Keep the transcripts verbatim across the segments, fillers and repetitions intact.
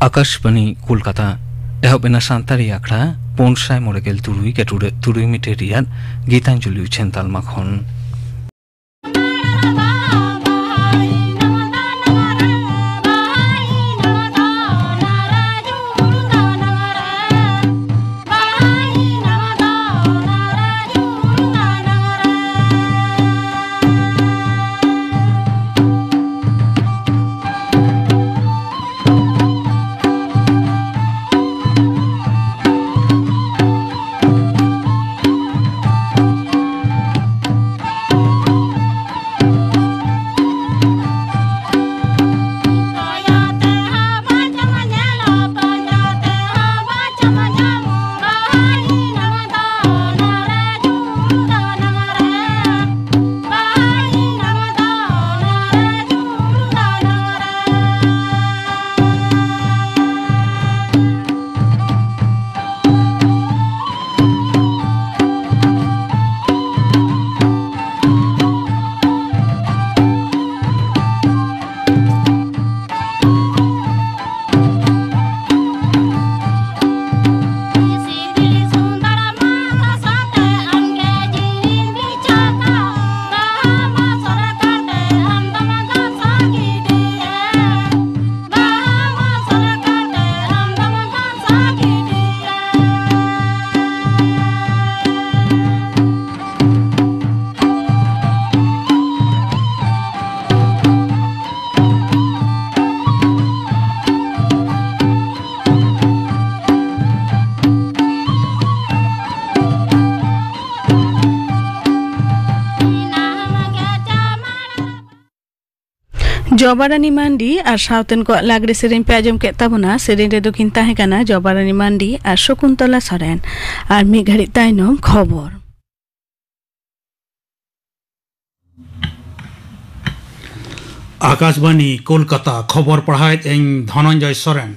ᱟᱠᱟᱥᱵᱟᱬᱤ ᱠᱳᱞᱠᱟᱛᱟ᱾ ᱮᱦᱚᱵ ᱮᱱᱟ ᱥᱟᱱᱛᱟᱲᱤ ᱟᱠᱷᱲᱟ ᱯᱩᱱ ᱥᱟᱭ ᱢᱚᱬᱮ ᱜᱮᱞ ᱛᱩᱨᱩᱭ ᱜᱟᱹᱴᱩᱲᱟᱹ ᱛᱩᱨᱩᱭ ᱢᱤᱴᱟᱨ ᱨᱮᱭᱟᱜ ᱜᱤᱛᱟᱧᱡᱚᱞᱤ ᱩᱪᱷᱟᱹᱱ ᱛᱟᱞᱢᱟ ᱠᱷᱚᱱ᱾ ᱡᱚᱵᱟᱨᱟᱱᱤ ᱢᱟᱱᱰᱤ ᱟᱨ ᱥᱟᱶᱛᱮᱱ ᱠᱚᱣᱟᱜ ᱞᱟᱜᱽᱲᱮ ᱥᱮᱨᱮᱧ ᱯᱮ ᱟᱸᱡᱚᱢ ᱠᱮᱫ ᱛᱟᱵᱚᱱᱟ᱾ ᱥᱮᱨᱮᱧ ᱨᱮ ᱫᱚᱠᱤᱱ ᱛᱟᱦᱮᱸ ᱠᱟᱱᱟ ᱡᱚᱵᱟᱨᱟᱱᱤ ᱢᱟᱱᱰᱤ ᱟᱨ ᱥᱚᱠᱩᱱᱛᱚᱞᱟ ᱥᱚᱨᱮᱱ᱾ ᱟᱨ ᱢᱤᱫ ᱜᱷᱟᱹᱲᱤᱡ ᱛᱟᱭᱱᱚᱢ ᱠᱷᱚᱵᱚᱨ᱾ ᱟᱠᱟᱥᱵᱟᱬᱤ ᱠᱳᱞᱠᱟᱛᱟ, ᱠᱷᱚᱵᱚᱨ ᱯᱟᱲᱦᱟᱣᱮᱫ ᱟᱹᱧ ᱫᱷᱚᱱᱚᱱᱡᱚᱭ ᱥᱚᱨᱮᱱ᱾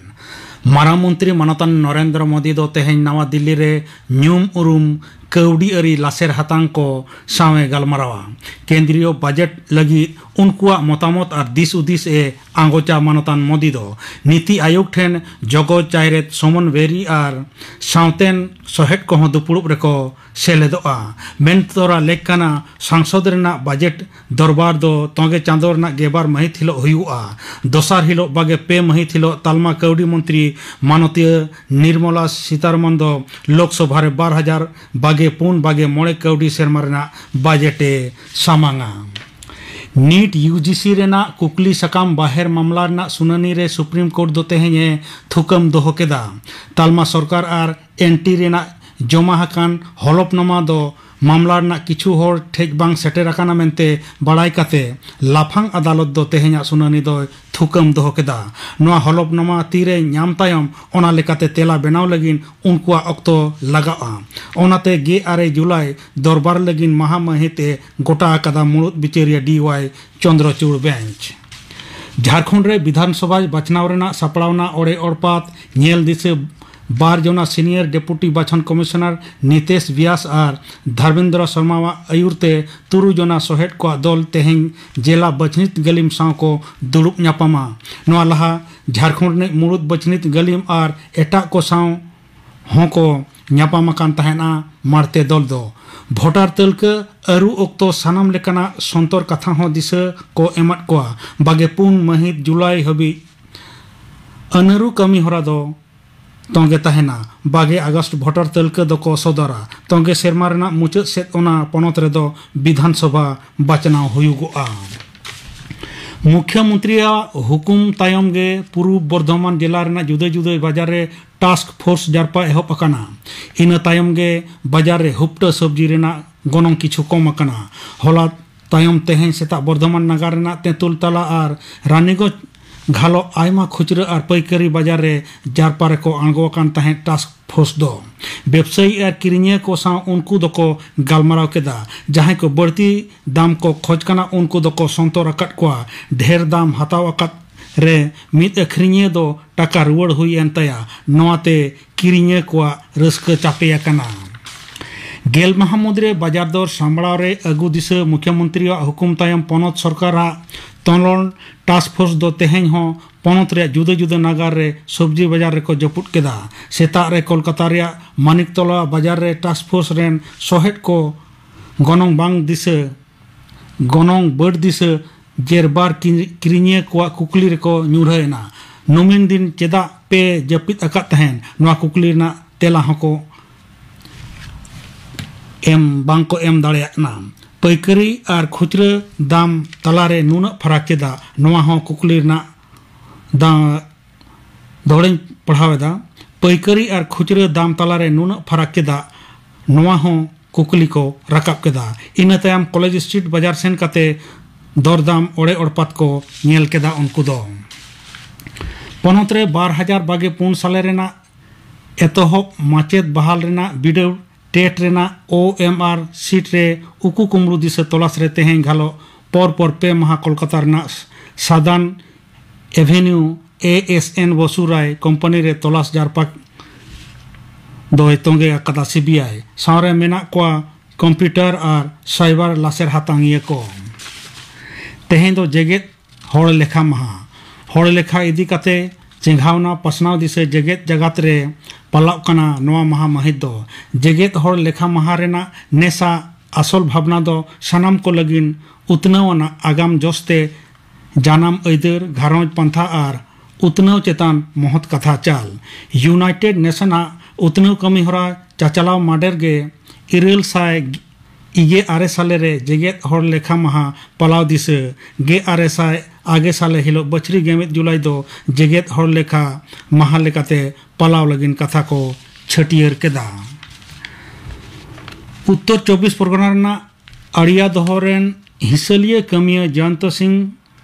ᱢᱟᱨᱟᱝ ᱢᱚᱱᱛᱨᱤ ᱢᱟᱱᱚᱛᱟᱱ ᱱᱚᱨᱮᱱᱫᱨᱚ ᱢᱳᱫᱤ ᱫᱚ ᱛᱮᱦᱮᱧ ᱱᱟᱣᱟ ᱫᱤᱞᱞᱤ ᱨᱮ ᱧᱩᱢ ᱩᱨᱩᱢ ᱠᱟᱹᱣᱰᱤ ᱟᱹᱨᱤ ᱞᱟᱥᱮᱨ ᱦᱟᱛᱟᱝ ᱠᱚ ᱥᱟᱶ ᱮ ᱜᱟᱞᱢᱟᱨᱟᱣᱟ᱾ ᱠᱮᱱᱫᱨᱤᱭᱚ ᱵᱟᱡᱮᱴ ᱞᱟᱹᱜᱤᱫ ᱩᱱᱠᱩᱣᱟᱜ ᱢᱚᱛᱟᱢᱚᱛ ᱟᱨ ᱫᱤᱥ ᱦᱩᱫᱤᱥ ᱮ ᱟᱸᱜᱚᱪᱟ᱾ ᱢᱟᱱᱚᱛᱟᱱ ᱢᱳᱫᱤ ᱫᱚ ᱱᱤᱛᱤ ᱟᱭᱳᱜᱽ ᱴᱷᱮᱱ ᱡᱚᱜᱚ ᱪᱟᱭᱨᱮᱛ ᱥᱚᱢᱚᱱ ᱵᱮᱨᱤ ᱟᱨ ᱥᱟᱶᱛᱮᱱ ᱥᱚᱦᱮᱫ ᱠᱚᱦᱚᱸ ᱫᱩᱯᱩᱲᱩᱵ ᱨᱮᱠᱚ ᱥᱮᱞᱮᱫᱚᱜᱼᱟ᱾ ᱢᱮᱱ ᱛᱚᱨᱟ ᱞᱮᱠ ᱠᱟᱱᱟ, ᱥᱟᱝᱥᱚᱫ ᱨᱮᱱᱟᱜ ᱵᱟᱡᱮᱴ ᱫᱚᱨᱵᱟᱨ ᱫᱚ ᱛᱚᱸᱜᱮ ᱪᱟᱸᱫᱚ ᱨᱮᱱᱟᱜ ᱜᱮᱞᱵᱟᱨ ᱢᱟᱹᱦᱤᱛ ᱦᱤᱞᱳᱜ ᱦᱩᱭᱩᱜᱼᱟ᱾ ᱫᱚᱥᱟᱨ ᱦᱤᱞᱳᱜ ᱵᱟᱜᱮ ᱯᱮ ᱢᱟᱹᱦᱤᱛ ᱦᱤᱞᱳᱜ ᱛᱟᱞᱢᱟ ᱠᱟᱹᱣᱰᱤ ᱢᱚᱱᱛᱨᱤ ᱢᱟᱱᱚᱛᱤᱭᱟᱹ ᱱᱤᱨᱢᱚᱞᱟ ᱥᱤᱛᱟᱨᱚᱢᱚᱱ ᱫᱚ ᱞᱳᱠᱥᱚᱵᱷᱟ ᱨᱮ ᱵᱟᱨ ᱦᱟᱡᱟᱨ ᱵᱟᱜᱮ ᱯᱩᱱ ᱵᱟᱜᱮ ᱢᱚᱬᱮ ᱠᱟᱹᱣᱰᱤ ᱥᱮᱨᱢᱟ ᱨᱮᱱᱟᱜ ᱵᱟᱡᱮᱴ ᱮ ᱥᱟᱢᱟᱝᱟ᱾ ᱱᱤᱴ ᱭᱩ ᱡᱤ ᱥᱤ ᱨᱮᱱᱟᱜ ᱠᱩᱠᱞᱤ ᱥᱟᱠᱟᱢ ᱵᱟᱦᱮᱨ ᱢᱟᱢᱞᱟ ᱨᱮᱱᱟᱜ ᱥᱩᱱᱟᱹᱱᱤ ᱨᱮ ᱥᱩᱯᱨᱤᱢ ᱠᱳᱨᱴ ᱫᱚ ᱛᱮᱦᱮᱧ ᱮ ᱛᱷᱩᱠᱟᱹᱢ ᱫᱚᱦᱚ ᱠᱮᱫᱟ᱾ ᱛᱟᱞᱢᱟ ᱥᱚᱨᱠᱟᱨ ᱟᱨ ᱮᱱ ᱴᱤ ᱨᱮᱱᱟᱜ ᱡᱚᱢᱟ ᱟᱠᱟᱱ ᱦᱚᱞᱚᱯᱱᱟᱢᱟ ᱫᱚ ᱢᱟᱢᱞᱟ ᱨᱮᱱᱟᱜ ᱠᱤᱪᱷᱩ ᱦᱚᱲ ᱴᱷᱮᱡ ᱵᱟᱝ ᱥᱮᱴᱮᱨ ᱟᱠᱟᱱᱟ ᱢᱮᱱᱛᱮ ᱵᱟᱲᱟᱭ ᱠᱟᱛᱮ ᱞᱟᱯᱷᱟᱝ ᱟᱫᱟᱞᱚᱛ ᱫᱚ ᱛᱮᱦᱮᱧᱟᱜ ᱥᱩᱱᱟᱹᱱᱤ ᱫᱚᱭ ᱛᱷᱩᱠᱟᱹᱢ ᱫᱚᱦᱚ ᱠᱮᱫᱟ᱾ ᱱᱚᱣᱟ ᱦᱚᱞᱚᱯᱱᱟᱢᱟ ᱛᱤᱨᱮ ᱧᱟᱢ ᱛᱟᱭᱚᱢ ᱚᱱᱟ ᱞᱮᱠᱟᱛᱮ ᱛᱮᱞᱟ ᱵᱮᱱᱟᱣ ᱞᱟᱹᱜᱤᱫ ᱩᱱᱠᱩᱣᱟᱜ ᱚᱠᱛᱚ ᱞᱟᱜᱟᱜᱼᱟ᱾ ᱚᱱᱟᱛᱮ ᱜᱮᱞ ᱟᱨᱮ ᱡᱩᱞᱟᱭ ᱫᱚᱨᱵᱟᱨ ᱞᱟᱹᱜᱤᱫ ᱢᱟᱦᱟ ᱢᱟᱹᱦᱤᱛ ᱮ ᱜᱚᱴᱟ ᱟᱠᱟᱫᱟ ᱢᱩᱲᱩᱫ ᱵᱤᱪᱟᱹᱨᱤᱭᱟᱹ ᱰᱤ ᱣᱟᱭ ᱪᱚᱱᱫᱨᱚᱪᱩᱲ ᱵᱮᱧᱪ᱾ ᱡᱷᱟᱲᱠᱷᱚᱸᱰ ᱨᱮ ᱵᱤᱫᱷᱟᱱ ᱥᱚᱵᱷᱟ ᱵᱟᱪᱷᱱᱟᱣ ᱨᱮᱱᱟᱜ ᱥᱟᱯᱲᱟᱣᱱᱟ ᱚᱲᱮ ᱚᱲᱯᱟᱛ ᱧᱮᱞ ᱫᱤᱥᱟᱹ ᱵᱟᱨ ᱡᱚᱱᱟ ᱥᱤᱱᱤᱭᱚᱨ ᱰᱮᱯᱩᱴᱤ ᱵᱟᱪᱷᱚᱱ ᱠᱚᱢᱤᱥᱚᱱᱟᱨ ᱱᱤᱛᱮᱥ ᱵᱮᱭᱟᱥ ᱟᱨ ᱫᱷᱚᱨᱢᱮᱱᱫᱨᱚ ᱥᱚᱨᱢᱟᱣᱟᱜ ᱟᱹᱭᱩᱨ ᱛᱮ ᱛᱩᱨᱩᱭ ᱡᱚᱱᱟ ᱥᱚᱦᱮᱫ ᱠᱚᱣᱟᱜ ᱫᱚᱞ ᱛᱮᱦᱮᱧ ᱡᱮᱞᱟ ᱵᱟᱪᱷᱱᱤᱛ ᱜᱟᱹᱞᱤᱢ ᱥᱟᱶ ᱠᱚ ᱫᱩᱲᱩᱵ ᱧᱟᱯᱟᱢᱟ᱾ ᱱᱚᱣᱟ ᱞᱟᱦᱟ ᱡᱷᱟᱲᱠᱷᱚᱸᱰ ᱨᱤᱱᱤᱡ ᱢᱩᱲᱩᱫ ᱵᱟᱪᱷᱱᱤᱛ ᱜᱟᱹᱞᱤᱢ ᱟᱨ ᱮᱴᱟᱜ ᱠᱚ ᱥᱟᱶ ᱦᱚᱸ ᱠᱚ ᱧᱟᱯᱟᱢ ᱟᱠᱟᱱ ᱛᱟᱦᱮᱸᱱᱟ᱾ ᱢᱟᱲᱛᱮ ᱫᱚᱞ ᱫᱚ ᱵᱷᱳᱴᱟᱨ ᱛᱟᱹᱞᱠᱟᱹ ᱟᱹᱨᱩ ᱚᱠᱛᱚ ᱥᱟᱱᱟᱢ ᱞᱮᱠᱟᱱᱟᱜ ᱥᱚᱱᱛᱚᱨ ᱠᱟᱛᱷᱟ ᱦᱚᱸ ᱫᱤᱥᱟᱹ ᱠᱚ ᱮᱢᱟᱫ ᱠᱚᱣᱟ᱾ ᱵᱟᱜᱮ ᱯᱩᱱ ᱢᱟᱹᱦᱤᱛ ᱡᱩᱞᱟᱭ ᱦᱟᱹᱵᱤᱡ ᱟᱹᱱᱟᱹᱨᱩ ᱠᱟᱹᱢᱤ ᱦᱚᱨᱟ ᱫᱚ ᱛᱚᱸᱜᱮ ᱛᱟᱦᱮᱸᱱᱟ᱾ ᱵᱟᱜᱮ ᱟᱜᱚᱥᱴ ᱵᱷᱳᱴᱟᱨ ᱛᱟᱹᱞᱠᱟᱹ ᱫᱚᱠᱚ ᱥᱚᱫᱚᱨᱟ᱾ ᱛᱚᱸᱜᱮ ᱥᱮᱨᱢᱟ ᱨᱮᱱᱟᱜ ᱢᱩᱪᱟᱹᱫ ᱥᱮᱫ ᱚᱱᱟ ᱯᱚᱱᱚᱛ ᱨᱮᱫᱚ ᱵᱤᱫᱷᱟᱱ ᱥᱚᱵᱷᱟ ᱵᱟᱪᱷᱱᱟᱣ ᱦᱩᱭᱩᱜᱚᱜᱼᱟ᱾ ᱢᱩᱠᱷᱭᱚᱢᱚᱱᱛᱨᱤᱭᱟᱜ ᱦᱩᱠᱩᱢ ᱛᱟᱭᱚᱢ ᱜᱮ ᱯᱩᱨᱩᱵ ᱵᱚᱨᱫᱷᱚᱢᱟᱱ ᱡᱮᱞᱟ ᱨᱮᱱᱟᱜ ᱡᱩᱫᱟᱹ ᱡᱩᱫᱟᱹ ᱵᱟᱡᱟᱨ ᱨᱮ ᱴᱟᱥᱠ ᱯᱷᱳᱨᱥ ᱡᱟᱨᱯᱟ ᱮᱦᱚᱵ ᱟᱠᱟᱱᱟ᱾ ᱤᱱᱟᱹ ᱛᱟᱭᱚᱢ ᱜᱮ ᱵᱟᱡᱟᱨ ᱨᱮ ᱦᱩᱯᱴᱟᱹ ᱥᱚᱵᱽᱡᱤ ᱨᱮᱱᱟᱜ ᱜᱚᱱᱚᱝ ᱠᱤᱪᱷᱩ ᱠᱚᱢ ᱟᱠᱟᱱᱟ᱾ ᱦᱚᱞᱟ ᱛᱟᱭᱚᱢ ᱛᱮᱦᱮᱧ ᱥᱮᱛᱟᱜ ᱵᱚᱨᱫᱷᱚᱢᱟᱱ ᱱᱟᱜᱟᱨ ᱨᱮᱱᱟᱜ ᱛᱮᱸᱛᱩᱞ ᱛᱟᱞᱟ ᱟᱨ ᱨᱟᱱᱤᱜᱚᱸᱡᱽ ᱜᱷᱟᱞᱚᱜ ᱟᱭᱢᱟ ᱠᱷᱩᱪᱨᱟᱹ ᱟᱨ ᱯᱟᱹᱭᱠᱟᱹᱨᱤ ᱵᱟᱡᱟᱨ ᱨᱮ ᱡᱟᱨᱯᱟ ᱨᱮᱠᱚ ᱟᱬᱜᱚ ᱟᱠᱟᱱ ᱛᱟᱦᱮᱸᱫ ᱴᱟᱥᱠ ᱯᱷᱳᱨᱥ ᱫᱚ᱾ ᱵᱮᱵᱽᱥᱟᱭᱤ ᱟᱨ ᱠᱤᱨᱤᱧᱤᱭᱟᱹ ᱠᱚ ᱥᱟᱶ ᱩᱱᱠᱩ ᱫᱚᱠᱚ ᱜᱟᱞᱢᱟᱨᱟᱣ ᱠᱮᱫᱟ᱾ ᱡᱟᱦᱟᱸᱭ ᱠᱚ ᱵᱟᱹᱲᱛᱤ ᱫᱟᱢ ᱠᱚ ᱠᱷᱚᱡᱽ ᱠᱟᱱᱟ, ᱩᱱᱠᱩ ᱫᱚᱠᱚ ᱥᱚᱱᱛᱚᱨ ᱟᱠᱟᱫ ᱠᱚᱣᱟ᱾ ᱰᱷᱮᱨ ᱫᱟᱢ ᱦᱟᱛᱟᱣ ᱟᱠᱟᱫ ᱨᱮ ᱢᱤᱫ ᱟᱹᱠᱷᱨᱤᱧᱤᱭᱟᱹ ᱫᱚ ᱴᱟᱠᱟ ᱨᱩᱣᱟᱹᱲ ᱦᱩᱭ ᱮᱱ ᱛᱟᱭᱟ᱾ ᱱᱚᱣᱟᱛᱮ ᱠᱤᱨᱤᱧᱤᱭᱟᱹ ᱠᱚᱣᱟᱜ ᱨᱟᱹᱥᱠᱟᱹ ᱪᱟᱯᱮ ᱟᱠᱟᱱᱟ᱾ ᱜᱮᱞ ᱢᱟᱦᱟ ᱢᱩᱫᱽᱨᱮ ᱵᱟᱡᱟᱨ ᱫᱚᱨ ᱥᱟᱢᱵᱲᱟᱣ ᱨᱮ ᱟᱹᱜᱩ ᱫᱤᱥᱟᱹ ᱢᱩᱠᱷᱭᱚᱢᱚᱱᱛᱨᱤᱭᱟᱜ ᱦᱩᱠᱩᱢ ᱛᱟᱭᱚᱢ ᱯᱚᱱᱚᱛ ᱥᱚᱨᱠᱟᱨᱟᱜ ᱛᱚᱞᱚᱱ ᱴᱟᱥᱠ ᱯᱷᱳᱨᱥ ᱫᱚ ᱛᱮᱦᱮᱧ ᱦᱚᱸ ᱯᱚᱱᱚᱛ ᱨᱮᱭᱟᱜ ᱡᱩᱫᱟᱹ ᱡᱩᱫᱟᱹ ᱱᱟᱜᱟᱨ ᱨᱮ ᱥᱚᱵᱽᱡᱤ ᱵᱟᱡᱟᱨ ᱨᱮᱠᱚ ᱡᱟᱹᱯᱩᱫ ᱠᱮᱫᱟ᱾ ᱥᱮᱛᱟᱜ ᱨᱮ ᱠᱳᱞᱠᱟᱛᱟ ᱨᱮᱭᱟᱜ ᱢᱟᱱᱤᱠᱛᱚᱞᱟ ᱵᱟᱡᱟᱨ ᱨᱮ ᱴᱟᱥᱠ ᱯᱷᱳᱨᱥ ᱨᱮᱱ ᱥᱚᱦᱮᱫ ᱠᱚ ᱜᱚᱱᱚᱝ ᱵᱟᱝ ᱫᱤᱥᱟᱹ, ᱜᱚᱱᱚᱝ ᱵᱟᱹᱲ ᱫᱤᱥᱟᱹ ᱡᱮᱨᱵᱟᱨ ᱠᱤ-, ᱠᱤᱨᱤᱧᱤᱭᱟᱹ ᱠᱚᱣᱟᱜ ᱠᱩᱠᱞᱤ ᱨᱮᱠᱚ ᱧᱩᱨᱦᱟᱹ ᱮᱱᱟ᱾ ᱱᱩᱢᱤᱱ ᱫᱤᱱ ᱪᱮᱫᱟᱜ ᱯᱮ ᱡᱟᱹᱯᱤᱫ ᱟᱠᱟᱫ ᱛᱟᱦᱮᱸᱱ? ᱱᱚᱣᱟ ᱠᱩᱠᱞᱤ ᱨᱮᱱᱟᱜ ᱛᱮᱞᱟ ᱦᱚᱸᱠᱚ ᱮᱢ, ᱵᱟᱝᱠᱚ ᱮᱢ ᱫᱟᱲᱮᱭᱟᱜ ᱠᱟᱱᱟ᱾ ᱯᱟᱹᱭᱠᱟᱹᱨᱤ ᱟᱨ ᱠᱷᱩᱪᱨᱟᱹ ᱫᱟᱢ ᱛᱟᱞᱟᱨᱮ ᱱᱩᱱᱟᱹᱜ ᱯᱷᱟᱨᱟᱠ ᱪᱮᱫᱟᱜ? ᱱᱚᱣᱟ ᱦᱚᱸ ᱠᱩᱠᱞᱤ ᱨᱮᱱᱟᱜ ᱫᱟ-, ᱫᱚᱦᱲᱟᱧ ᱯᱟᱲᱦᱟᱣ ᱮᱫᱟ᱾ ᱯᱟᱹᱭᱠᱟᱹᱨᱤ ᱟᱨ ᱠᱷᱩᱪᱨᱟᱹ ᱫᱟᱢ ᱛᱟᱞᱟᱨᱮ ᱱᱩᱱᱟᱹᱜ ᱯᱷᱟᱨᱟᱠ ᱪᱮᱫᱟᱜ? ᱱᱚᱣᱟ ᱦᱚᱸ ᱠᱩᱠᱞᱤ ᱠᱚ ᱨᱟᱠᱟᱵ ᱠᱮᱫᱟ᱾ ᱤᱱᱟᱹ ᱛᱟᱭᱚᱢ ᱠᱚᱞᱮᱡᱽ ᱥᱴᱨᱤᱴ ᱵᱟᱡᱟᱨ ᱥᱮᱱ ᱠᱟᱛᱮ ᱫᱚᱨᱫᱟᱢ ᱚᱲᱮ ᱚᱲᱯᱟᱛ ᱠᱚ ᱧᱮᱞ ᱠᱮᱫᱟ ᱩᱱᱠᱩ ᱫᱚ᱾ ᱯᱚᱱᱚᱛ ᱨᱮ ᱵᱟᱨ ᱦᱟᱡᱟᱨ ᱵᱟᱜᱮ ᱯᱩᱱ ᱥᱟᱞᱮ ᱨᱮᱱᱟᱜ ᱮᱛᱚᱦᱚᱵ ᱢᱟᱪᱮᱫ ᱵᱟᱦᱟᱞ ᱨᱮᱱᱟᱜ ᱵᱤᱰᱟᱹᱣ ᱴᱮᱴ ᱨᱮᱱᱟᱜ ᱳ ᱮᱢ ᱟᱨ ᱥᱤᱴ ᱨᱮ ᱩᱠᱩ ᱠᱩᱢᱵᱽᱲᱩ ᱫᱤᱥᱟᱹ ᱛᱚᱞᱟᱥ ᱨᱮ ᱛᱮᱦᱮᱧ ᱜᱷᱟᱞᱚᱜ ᱯᱚᱨ ᱯᱚᱨ ᱯᱮ ᱢᱟᱦᱟ ᱠᱳᱞᱠᱟᱛᱟ ᱨᱮᱱᱟᱜ ᱥᱟᱫᱟᱱ ᱮᱵᱷᱮᱱᱤᱭᱩ ᱮ ᱮᱥ ᱮᱱ ᱵᱚᱥᱩ ᱨᱟᱭ ᱠᱳᱢᱯᱟᱱᱤ ᱨᱮ ᱛᱚᱞᱟᱥ ᱡᱟᱨᱯᱟ ᱫᱚᱭ ᱛᱚᱸᱜᱮ ᱟᱠᱟᱫᱟ ᱥᱤ ᱵᱤ ᱟᱭ᱾ ᱥᱟᱶᱨᱮ ᱢᱮᱱᱟᱜ ᱠᱚᱣᱟ ᱠᱚᱢᱯᱤᱭᱩᱴᱟᱨ ᱟᱨ ᱥᱟᱭᱵᱟᱨ ᱞᱟᱥᱮᱨ ᱦᱟᱛᱟᱝᱤᱭᱟᱹ ᱠᱚ᱾ ᱛᱮᱦᱮᱧ ᱫᱚ ᱡᱮᱜᱮᱛ ᱦᱚᱲ ᱞᱮᱠᱷᱟ ᱢᱟᱦᱟ᱾ ᱦᱚᱲ ᱞᱮᱠᱷᱟ ᱤᱫᱤ ᱠᱟᱛᱮ ᱪᱮᱸᱜᱷᱟᱣᱱᱟ ᱯᱟᱥᱱᱟᱣ ᱫᱤᱥᱟᱹ ᱡᱮᱜᱮᱛ ᱡᱟᱜᱟᱛ ᱨᱮ ᱯᱟᱞᱟᱣ ᱠᱟᱱᱟ ᱱᱚᱣᱟ ᱢᱟᱦᱟ ᱢᱟᱹᱦᱤᱛ ᱫᱚ᱾ ᱡᱮᱜᱮᱛ ᱦᱚᱲ ᱞᱮᱠᱷᱟ ᱢᱟᱦᱟ ᱨᱮᱱᱟᱜ ᱱᱮᱥᱟ ᱟᱥᱚᱞ ᱵᱷᱟᱵᱽᱱᱟ ᱫᱚ ᱥᱟᱱᱟᱢ ᱠᱚ ᱞᱟᱹᱜᱤᱫ ᱩᱛᱱᱟᱹᱣ ᱟᱱᱟᱜ ᱟᱜᱟᱢ ᱡᱚᱥᱛᱮ ᱡᱟᱱᱟᱢ ᱟᱹᱭᱫᱟᱹᱨ, ᱜᱷᱟᱨᱚᱸᱡᱽ ᱯᱟᱱᱛᱷᱟ ᱟᱨ ᱩᱛᱱᱟᱹᱣ ᱪᱮᱛᱟᱱ ᱢᱚᱦᱚᱛ ᱠᱟᱛᱷᱟ ᱪᱟᱞ᱾ ᱤᱭᱩᱱᱟᱭᱴᱮᱰ ᱱᱮᱥᱚᱱᱟᱜ ᱩᱛᱱᱟᱹᱣ ᱠᱟᱹᱢᱤ ᱦᱚᱨᱟ ᱪᱟᱪᱟᱞᱟᱣ ᱢᱟᱰᱮᱨ ᱜᱮ ᱤᱨᱟᱹᱞ ᱥᱟᱭ ᱤᱜᱮ ᱟᱨᱮ ᱥᱟᱞᱮ ᱨᱮ ᱡᱮᱜᱮᱛ ᱦᱚᱲ ᱞᱮᱠᱷᱟ ᱢᱟᱦᱟ ᱯᱟᱞᱟᱣ ᱫᱤᱥᱟᱹ᱾ ᱜᱮ ᱟᱨᱮ ᱥᱟᱭ ᱟᱜᱮ ᱥᱟᱞᱮ ᱦᱤᱞᱳᱜ ᱵᱟᱹᱪᱷᱨᱤ ᱜᱮᱢᱮᱫ ᱡᱩᱞᱟᱭ ᱫᱚ ᱡᱮᱜᱮᱛ ᱦᱚᱲ ᱞᱮᱠᱷᱟ ᱢᱟᱦᱟ ᱞᱮᱠᱟᱛᱮ ᱯᱟᱞᱟᱣ ᱞᱟᱹᱜᱤᱫ ᱠᱟᱛᱷᱟ ᱠᱚ ᱪᱷᱟᱹᱴᱭᱟᱹᱨ ᱠᱮᱫᱟ᱾ ᱩᱛᱛᱚᱨ ᱪᱚᱵᱵᱤᱥ ᱯᱚᱨᱜᱚᱱᱟ ᱨᱮᱱᱟᱜ ᱟᱲᱤᱭᱟ ᱫᱚᱦᱚ ᱨᱮᱱ ᱦᱤᱥᱟᱹᱞᱤᱭᱟᱹ ᱠᱟᱹᱢᱤᱭᱟᱹ ᱡᱚᱭᱚᱱᱛᱚ ᱥᱤᱝ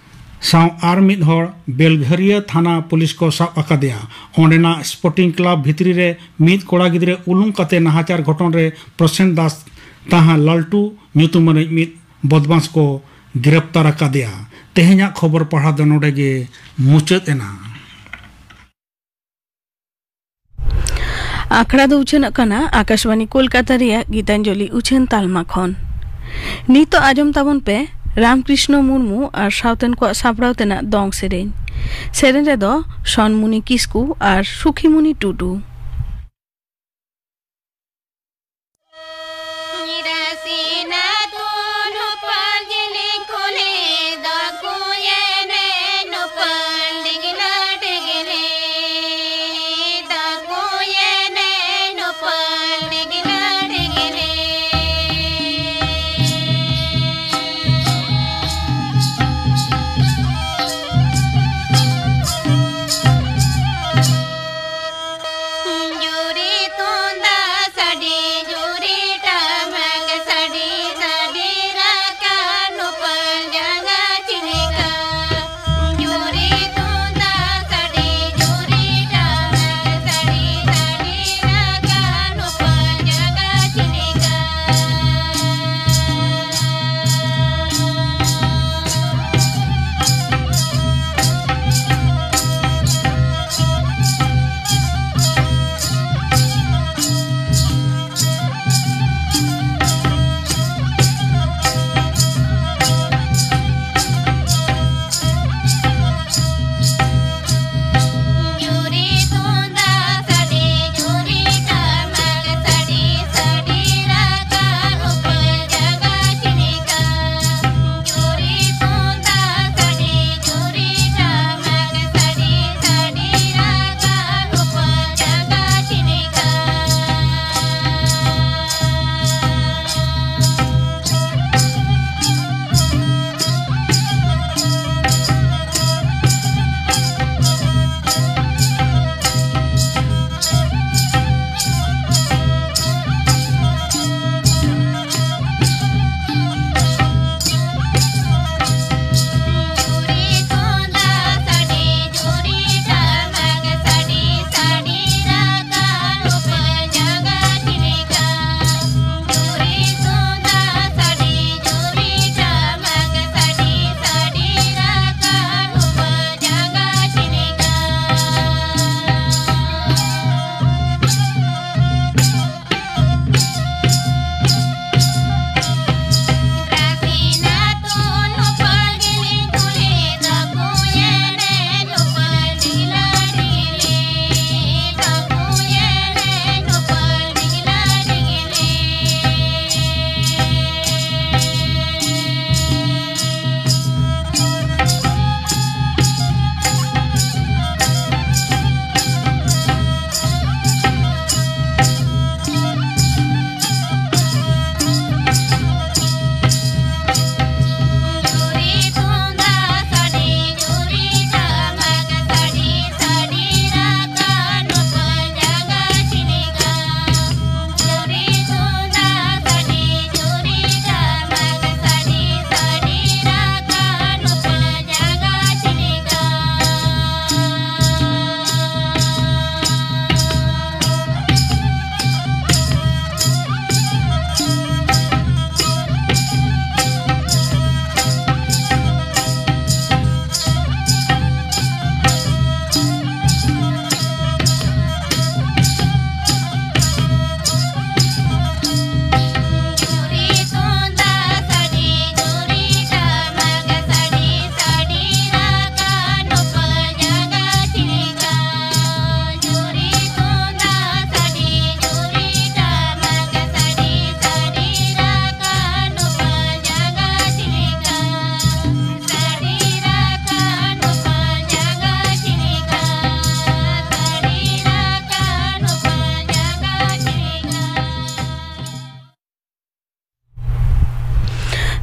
ᱥᱟᱶ ᱟᱨ ᱢᱤᱫ ᱦᱚᱲ ᱵᱮᱞᱜᱷᱟᱹᱨᱤᱭᱟᱹ ᱛᱷᱟᱱᱟ ᱯᱩᱞᱤᱥ ᱠᱚ ᱥᱟᱵ ᱟᱠᱟᱫᱮᱭᱟ᱾ ᱚᱸᱰᱮᱱᱟᱜ ᱥᱯᱳᱨᱴᱤᱝ ᱠᱞᱟᱵᱽ ᱵᱷᱤᱛᱨᱤ ᱨᱮ ᱢᱤᱫ ᱠᱚᱲᱟ ᱜᱤᱫᱽᱨᱟᱹ ᱩᱞᱩᱝ ᱠᱟᱛᱮ ᱱᱟᱦᱟᱪᱟᱨ ᱜᱷᱚᱴᱚᱱ ᱨᱮ ᱯᱨᱚᱥᱮᱱ ᱫᱟᱥ ᱛᱟᱦᱟᱸ ᱞᱟᱞᱴᱩ ᱧᱩᱛᱩᱢᱟᱱᱤᱡ ᱢᱤᱫ ᱵᱚᱫᱢᱟᱥ ᱠᱚ ᱜᱨᱮᱯᱛᱟᱨ ᱟᱠᱟᱫᱮᱭᱟ᱾ ᱛᱮᱦᱮᱧᱟᱜ ᱠᱷᱚᱵᱚᱨ ᱯᱟᱲᱦᱟᱣ ᱫᱚ ᱱᱚᱰᱮ ᱜᱮ ᱢᱩᱪᱟᱹᱫ ᱮᱱᱟ᱾ ᱟᱠᱷᱲᱟ ᱫᱚ ᱩᱪᱷᱟᱹᱱᱚᱜ ᱠᱟᱱᱟ ᱟᱠᱟᱥᱵᱟᱱᱤ ᱠᱳᱞᱠᱟᱛᱟ ᱨᱮᱭᱟᱜ ᱜᱤᱛᱟᱧᱡᱚᱞᱤ ᱩᱪᱷᱟᱹᱱ ᱛᱟᱞᱢᱟ ᱠᱷᱚᱱ᱾ ᱱᱤᱛᱚᱜ ᱟᱸᱡᱚᱢ ᱛᱟᱵᱚᱱ ᱯᱮ ᱨᱟᱢᱠᱨᱤᱥᱱᱚ ᱢᱩᱨᱢᱩ ᱟᱨ ᱥᱟᱶᱛᱮᱱ ᱠᱚᱣᱟᱜ ᱥᱟᱯᱲᱟᱣ ᱛᱮᱱᱟᱜ ᱫᱚᱝ ᱥᱮᱨᱮᱧ᱾ ᱥᱮᱨᱮᱧ ᱨᱮᱫᱚ ᱥᱚᱱᱢᱩᱱᱤ ᱠᱤᱥᱠᱩ ᱟᱨ ᱥᱩᱠᱷᱤᱢᱩᱱᱤ ᱴᱩᱰᱩ᱾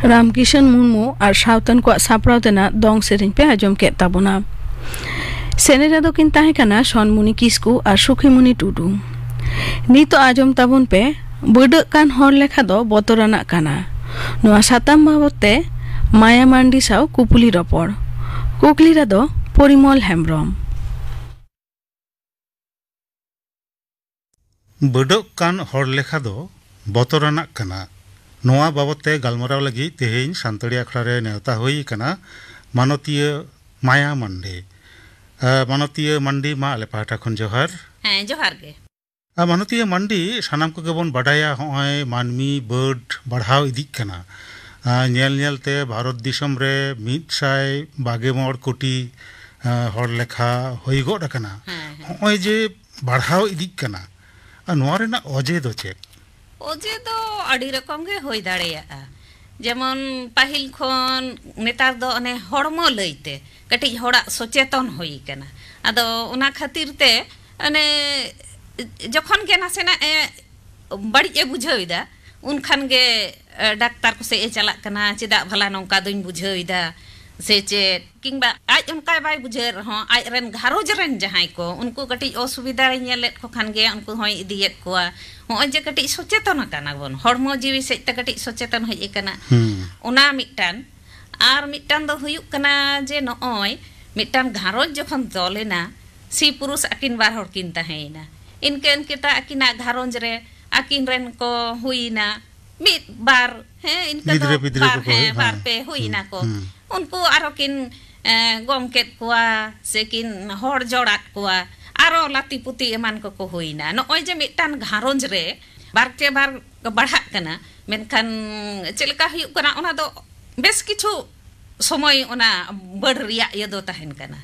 ᱨᱟᱢᱠᱤᱥᱚᱱ ᱢᱩᱨᱢᱩ ᱟᱨ ᱥᱟᱶᱛᱟᱱ ᱠᱚᱣᱟᱜ ᱥᱟᱯᱲᱟᱣ ᱛᱮᱱᱟᱜ ᱫᱚᱝ ᱥᱮᱨᱮᱧ ᱯᱮ ᱟᱸᱡᱚᱢ ᱠᱮᱫ ᱛᱟᱵᱚᱱᱟ᱾ ᱥᱮᱨᱮᱧ ᱨᱮᱫᱚ ᱠᱤᱱ ᱛᱟᱦᱮᱸ ᱠᱟᱱᱟ ᱥᱚᱱᱢᱩᱱᱤ ᱠᱤᱥᱠᱩ ᱟᱨ ᱥᱩᱠᱷᱤᱢᱩᱱᱤ ᱴᱩᱰᱩ᱾ ᱱᱤᱛᱚᱜ ᱟᱸᱡᱚᱢ ᱛᱟᱵᱚᱱ ᱯᱮ, ᱵᱟᱹᱰᱟᱹᱜ ᱠᱟᱱ ᱦᱚᱲ ᱞᱮᱠᱷᱟ ᱫᱚ ᱵᱚᱛᱚᱨᱟᱱᱟᱜ ᱠᱟᱱᱟ᱾ ᱱᱚᱣᱟ ᱥᱟᱛᱟᱢ ᱵᱟᱵᱚᱛ ᱛᱮ ᱢᱟᱭᱟ ᱢᱟᱱᱰᱤ ᱥᱟᱶ ᱠᱩᱯᱩᱞᱤ ᱨᱚᱯᱚᱲ᱾ ᱠᱩᱠᱞᱤ ᱨᱮᱫᱚ ᱯᱚᱨᱤᱢᱚᱞ ᱦᱮᱢᱵᱽᱨᱚᱢ᱾ ᱵᱟᱹᱰᱟᱹᱜ ᱠᱟᱱ ᱦᱚᱲ ᱞᱮᱠᱷᱟ ᱫᱚ ᱵᱚᱛᱚᱨᱟᱱᱟᱜ ᱠᱟᱱᱟ᱾ ᱱᱚᱣᱟ ᱵᱟᱵᱚᱛ ᱛᱮ ᱜᱟᱞᱢᱟᱨᱟᱣ ᱞᱟᱹᱜᱤᱫ ᱛᱮᱦᱮᱧ ᱥᱟᱱᱛᱟᱲᱤ ᱟᱠᱷᱲᱟ ᱨᱮ ᱱᱮᱣᱛᱟ ᱦᱩᱭ ᱟᱠᱟᱱᱟ ᱢᱟᱱᱚᱛᱤᱭᱟᱹ ᱢᱟᱭᱟ ᱢᱟᱱᱰᱤ᱾ ᱟᱸ, ᱢᱟᱱᱚᱛᱤᱭᱟᱹ ᱢᱟᱱᱰᱤ, ᱢᱟ ᱟᱞᱮ ᱯᱟᱦᱴᱟ ᱠᱷᱚᱱ ᱡᱚᱦᱟᱨ᱾ ᱦᱮᱸ, ᱡᱚᱦᱟᱨ ᱜᱮ᱾ ᱟᱨ ᱢᱟᱱᱚᱛᱤᱭᱟᱹ ᱢᱟᱱᱰᱤ, ᱥᱟᱱᱟᱢ ᱠᱚᱜᱮ ᱵᱚᱱ ᱵᱟᱰᱟᱭᱟ, ᱦᱚᱸᱜᱼᱚᱭ ᱢᱟᱹᱱᱢᱤ ᱵᱟᱹᱰ ᱵᱟᱲᱦᱟᱣ ᱤᱫᱤᱜ ᱠᱟᱱᱟ᱾ ᱟᱸ, ᱧᱮᱞ ᱧᱮᱞ ᱛᱮ ᱵᱷᱟᱨᱚᱛ ᱫᱤᱥᱚᱢ ᱨᱮ ᱢᱤᱫ ᱥᱟᱭ ᱵᱟᱜᱮ ᱢᱚᱬ ᱠᱳᱴᱤ, ᱟᱸ, ᱦᱚᱲ ᱞᱮᱠᱷᱟ ᱦᱩᱭ ᱜᱚᱫ ᱟᱠᱟᱱᱟ᱾ ᱦᱮᱸ, ᱦᱮᱸ᱾ ᱦᱚᱸᱜᱼᱚᱭ ᱡᱮ ᱵᱟᱲᱦᱟᱣ ᱤᱫᱤᱜ ᱠᱟᱱᱟ, ᱟᱨ ᱱᱚᱣᱟ ᱨᱮᱱᱟᱜ ᱚᱡᱮ ᱫᱚ ᱪᱮᱫ? ᱚᱡᱮ ᱫᱚ ᱟᱹᱰᱤ ᱨᱚᱠᱚᱢ ᱜᱮ ᱦᱩᱭ ᱫᱟᱲᱮᱭᱟᱜᱼᱟ᱾ ᱡᱮᱢᱚᱱ ᱯᱟᱹᱦᱤᱞ ᱠᱷᱚᱱ ᱱᱮᱛᱟᱨ ᱫᱚ ᱚᱱᱮ ᱦᱚᱲᱢᱚ ᱞᱟᱹᱭᱛᱮ ᱠᱟᱹᱴᱤᱡ ᱦᱚᱲᱟᱜ ᱥᱚᱪᱮᱛᱚᱱ ᱦᱩᱭ ᱠᱟᱱᱟ᱾ ᱟᱫᱚ ᱚᱱᱟ ᱠᱷᱟᱹᱛᱤᱨ ᱛᱮ ᱚᱱᱮ ᱡᱚᱠᱷᱚᱱ ᱜᱮ ᱱᱟᱥᱮᱱᱟᱜ ᱮ ᱵᱟᱹᱲᱤᱡ ᱮ ᱵᱩᱡᱷᱟᱹᱣ ᱮᱫᱟ, ᱩᱱ ᱠᱷᱟᱱ ᱜᱮ, ᱮ, ᱰᱟᱠᱛᱟᱨ ᱠᱚ ᱥᱮᱫ ᱮ ᱪᱟᱞᱟᱜ ᱠᱟᱱᱟ, "ᱪᱮᱫᱟᱜ ᱵᱷᱟᱞᱟ ᱱᱚᱝᱠᱟ ᱫᱚᱧ ᱵᱩᱡᱷᱟᱹᱣ ᱮᱫᱟ?" ᱥᱮ ᱪᱮᱫ? ᱠᱤᱝᱵᱟ ᱟᱡ ᱚᱱᱠᱟ ᱵᱟᱭ ᱵᱩᱡᱷᱟᱹᱣᱮᱫ ᱨᱮᱦᱚᱸ, ᱟᱡ ᱨᱮᱱ ᱜᱷᱟᱨᱚᱸᱡᱽ ᱨᱮᱱ ᱡᱟᱦᱟᱸᱭ ᱠᱚ, ᱩᱱᱠᱩ ᱠᱟᱹᱴᱤᱡ ᱚᱥᱩᱵᱤᱫᱷᱟ ᱨᱮ ᱧᱮᱞᱮᱫ ᱠᱚ ᱠᱷᱟᱱ ᱜᱮ, ᱩᱱᱠᱩ ᱦᱚᱸᱭ ᱤᱫᱤᱭᱮᱫ ᱠᱚᱣᱟ᱾ ᱦᱚᱸᱜᱼᱚᱭ ᱡᱮ ᱠᱟᱹᱴᱤᱡ ᱥᱚᱪᱮᱛᱚᱱ ᱟᱠᱟᱱᱟ ᱵᱚᱱ, ᱦᱚᱲᱢᱚ ᱡᱤᱣᱤ ᱥᱮᱫ ᱛᱮ ᱠᱟᱹᱴᱤᱡ ᱥᱚᱪᱮᱛᱚᱱ ᱦᱮᱡ ᱟᱠᱟᱱᱟ, ᱦᱩᱸ᱾ ᱚᱱᱟ ᱢᱤᱫᱴᱟᱝ᱾ ᱟᱨ ᱢᱤᱫᱴᱟᱝ ᱫᱚ ᱦᱩᱭᱩᱜ ᱠᱟᱱᱟ ᱡᱮ ᱱᱚᱜᱼᱚᱭ ᱢᱤᱫᱴᱟᱝ ᱜᱷᱟᱨᱚᱸᱡᱽ ᱡᱚᱠᱷᱚᱱ ᱛᱚᱞᱮᱱᱟ, ᱥᱤ ᱯᱩᱨᱩᱥ ᱟᱹᱠᱤᱱ ᱵᱟᱨ ᱦᱚᱲ ᱠᱤᱱ ᱛᱟᱦᱮᱸᱭᱮᱱᱟ, ᱤᱱᱠᱟᱹ ᱤᱱᱠᱟᱹᱛᱮ ᱟᱹᱠᱤᱱᱟᱜ ᱜᱷᱟᱨᱚᱸᱡᱽ ᱨᱮ ᱟᱹᱠᱤᱱ ᱨᱮᱱ ᱠᱚ ᱦᱩᱭᱮᱱᱟ ᱢᱤᱫ ᱵᱟᱨ, ᱦᱮᱸ, ᱤᱱᱠᱟᱹ ᱫᱚ ᱜᱤᱫᱽᱨᱟᱹ ᱯᱤᱫᱽᱨᱟᱹ ᱵᱟᱨ, ᱠᱚᱠᱚ ᱦᱮᱸ, ᱦᱩᱭᱩᱜᱼᱟ᱾ ᱵᱟᱨ ᱯᱮ ᱦᱩᱭ ᱦᱩᱸ, ᱱᱟᱠᱚ᱾ ᱦᱩᱸ᱾ ᱩᱱᱠᱩ ᱟᱨᱚ ᱠᱤᱱ, ᱮ, ᱜᱚᱝ ᱠᱮᱫ ᱠᱚᱣᱟ ᱥᱮ ᱠᱤᱱ ᱦᱚᱲ ᱡᱚᱲᱟᱫ ᱠᱚᱣᱟ, ᱟᱨᱚ ᱞᱟᱹᱛᱤ ᱯᱩᱛᱤ ᱮᱢᱟᱱ ᱠᱚᱠᱚ ᱦᱩᱭᱱᱟ᱾ ᱱᱚᱜᱼᱚᱭ ᱡᱮ ᱢᱤᱫᱴᱟᱝ ᱜᱷᱟᱨᱚᱸᱡᱽ ᱨᱮ ᱵᱟᱨ ᱪᱮ ᱵᱟᱨ ᱵᱟᱲᱦᱟᱜ ᱠᱟᱱᱟ, ᱢᱮᱱᱠᱷᱟᱱ ᱪᱮᱫ ᱞᱮᱠᱟ ᱦᱩᱭᱩᱜ ᱠᱟᱱᱟ, ᱚᱱᱟ ᱫᱚ ᱵᱮᱥ ᱠᱤᱪᱷᱩ ᱥᱚᱢᱚᱭ ᱚᱱᱟ ᱵᱟᱹᱲ ᱨᱮᱭᱟᱜ ᱤᱭᱟᱹ ᱫᱚ ᱛᱟᱦᱮᱱ ᱠᱟᱱᱟ᱾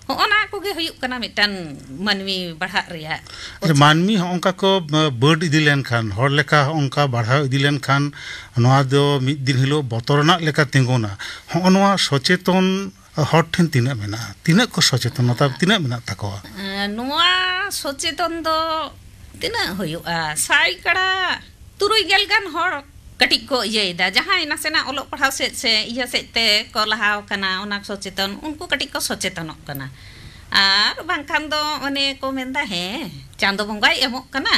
ᱦᱚᱸᱜᱼᱚ ᱱᱟ ᱠᱚᱜᱮ ᱦᱩᱭᱩᱜ ᱠᱟᱱᱟ ᱢᱤᱫᱴᱟᱝ ᱢᱟᱹᱱᱢᱤ ᱵᱟᱲᱦᱟᱜ ᱨᱮᱭᱟᱜ ᱟᱪᱪᱷᱟ, ᱚᱡᱮ᱾ ᱢᱟᱹᱱᱢᱤ ᱦᱚᱸ ᱚᱱᱠᱟ ᱠᱚ, ᱵᱟᱹᱰ ᱤᱫᱤ ᱞᱮᱱᱠᱷᱟᱱ, ᱦᱚᱲ ᱞᱮᱠᱟ ᱚᱱᱠᱟ ᱵᱟᱲᱦᱟᱣ ᱤᱫᱤ ᱞᱮᱱᱠᱷᱟᱱ, ᱱᱚᱣᱟ ᱫᱚ ᱢᱤᱫ ᱫᱤᱱ ᱦᱤᱞᱳᱜ ᱵᱚᱛᱚᱨ ᱨᱮᱱᱟᱜ ᱞᱮᱠᱟ ᱛᱤᱸᱜᱩᱱᱟ᱾ ᱦᱚᱸᱜᱼᱚ ᱱᱚᱣᱟ ᱥᱚᱪᱮᱛᱚᱱ ᱦᱚᱲ ᱴᱷᱮᱱ ᱛᱤᱱᱟᱹᱜ ᱢᱮᱱᱟᱜᱼᱟ? ᱛᱤᱱᱟᱹᱜ ᱠᱚ ᱥᱚᱪᱮᱛᱚᱱᱚᱛᱟ, ᱛᱤᱱᱟᱹᱜ ᱢᱮᱱᱟᱜ ᱛᱟᱠᱚᱣᱟ? ᱮᱸ, ᱱᱚᱣᱟ ᱥᱚᱪᱮᱛᱚᱱ ᱫᱚ ᱛᱤᱱᱟᱹᱜ ᱦᱩᱭᱩᱜᱼᱟ? ᱥᱟᱭ ᱠᱟᱲᱟ ᱛᱩᱨᱩᱭ ᱜᱮᱞ ᱜᱟᱱ ᱦᱚᱲ ᱠᱟᱹᱴᱤᱡ ᱠᱚ ᱤᱭᱟᱹᱭᱮᱫᱟ, ᱡᱟᱦᱟᱸᱭ ᱱᱟᱥᱮᱱᱟᱜ ᱚᱞᱚᱜ ᱯᱟᱲᱦᱟᱣ ᱥᱮᱫ ᱥᱮ ᱤᱭᱟᱹ ᱥᱮᱫ ᱛᱮ ᱠᱚ ᱞᱟᱦᱟᱣ ᱠᱟᱱᱟ, ᱚᱱᱟ ᱥᱚᱪᱮᱛᱚᱱ, ᱩᱱᱠᱩ ᱠᱟᱹᱴᱤᱡ ᱠᱚ ᱥᱚᱪᱮᱛᱚᱱᱚᱜ ᱠᱟᱱᱟ᱾ ᱟᱨ ᱵᱟᱝᱠᱷᱟᱱ ᱫᱚ ᱚᱱᱮ ᱠᱚ ᱢᱮᱱᱫᱟ, "ᱦᱮᱸ, ᱪᱟᱸᱫᱚ ᱵᱚᱸᱜᱟᱭ ᱮᱢᱚᱜ ᱠᱟᱱᱟ,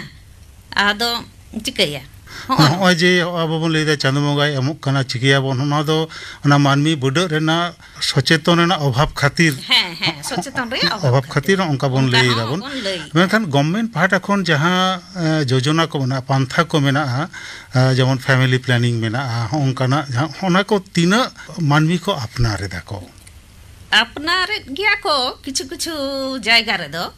ᱟᱫᱚ ᱪᱤᱠᱟᱹᱭᱟ?" ᱦᱚᱸᱜᱼᱚ ᱱᱚ- ᱱᱚᱜᱼᱚᱭ ᱡᱮ ᱟᱵᱚ ᱵᱚᱱ ᱞᱟᱹᱭᱫᱟ ᱪᱟᱸᱫᱚ ᱵᱚᱸᱜᱟᱭ ᱮᱢᱚᱜ ᱠᱟᱱᱟ, ᱪᱤᱠᱟᱹᱭᱟᱵᱚᱱ, ᱚᱱᱟ ᱫᱚ ᱚᱱᱟ ᱢᱟᱹᱱᱢᱤ ᱵᱟᱹᱰᱟᱹᱜ ᱨᱮᱱᱟᱜ ᱥᱚᱪᱮᱛᱚᱱ ᱨᱮᱱᱟᱜ ᱚᱵᱷᱟᱵᱽ ᱠᱷᱟᱹᱛᱤᱨ, ᱦᱮᱸ, ᱦᱮᱸ, ᱥᱚᱪᱮᱛᱚᱱ ᱨᱮᱭᱟᱜ ᱚᱵᱷᱟᱵᱽ ᱚᱵᱷᱟᱵᱽ ᱠᱷᱟᱹᱛᱤᱨ ᱠᱷᱟᱹᱛᱤᱨ ᱚᱱᱠᱟ ᱵᱚᱱ ᱚᱱᱠᱟ ᱞᱟᱹᱭ ᱦᱚᱸ ᱫᱟᱵᱚᱱ᱾ ᱵᱚᱱ ᱞᱟᱹᱭ᱾ ᱢᱮᱱᱠᱷᱟᱱ ᱜᱚᱵᱷᱢᱮᱱᱴ ᱯᱟᱦᱴᱟ ᱠᱷᱚᱱ ᱡᱟᱦᱟᱸ, ᱮ, ᱡᱳᱡᱚᱱᱟ ᱠᱚ ᱢᱮᱱᱟᱜᱼᱟ, ᱯᱟᱱᱛᱷᱟ ᱠᱚ ᱢᱮᱱᱟᱜᱼᱟ, ᱮ, ᱡᱮᱢᱚᱱ ᱯᱷᱮᱢᱮᱞᱤ ᱯᱞᱮᱱᱤᱝ ᱢᱮᱱᱟᱜᱼᱟ, ᱦᱚᱸᱜᱼᱚ ᱱᱚᱝᱠᱟᱱᱟᱜ ᱡᱟᱦᱟᱸ, ᱚᱱᱟ ᱠᱚ ᱛᱤᱱᱟᱹᱜ ᱢᱟᱹᱱᱢᱤ ᱠᱚ ᱟᱯᱱᱟᱨ ᱮᱫᱟ ᱠᱚ? ᱟᱯᱱᱟᱨᱮᱫ ᱜᱮᱭᱟ ᱠᱚ ᱠᱤᱪᱷᱩ ᱠᱤᱪᱷᱩ ᱡᱟᱭᱜᱟ ᱨᱮᱫᱚ᱾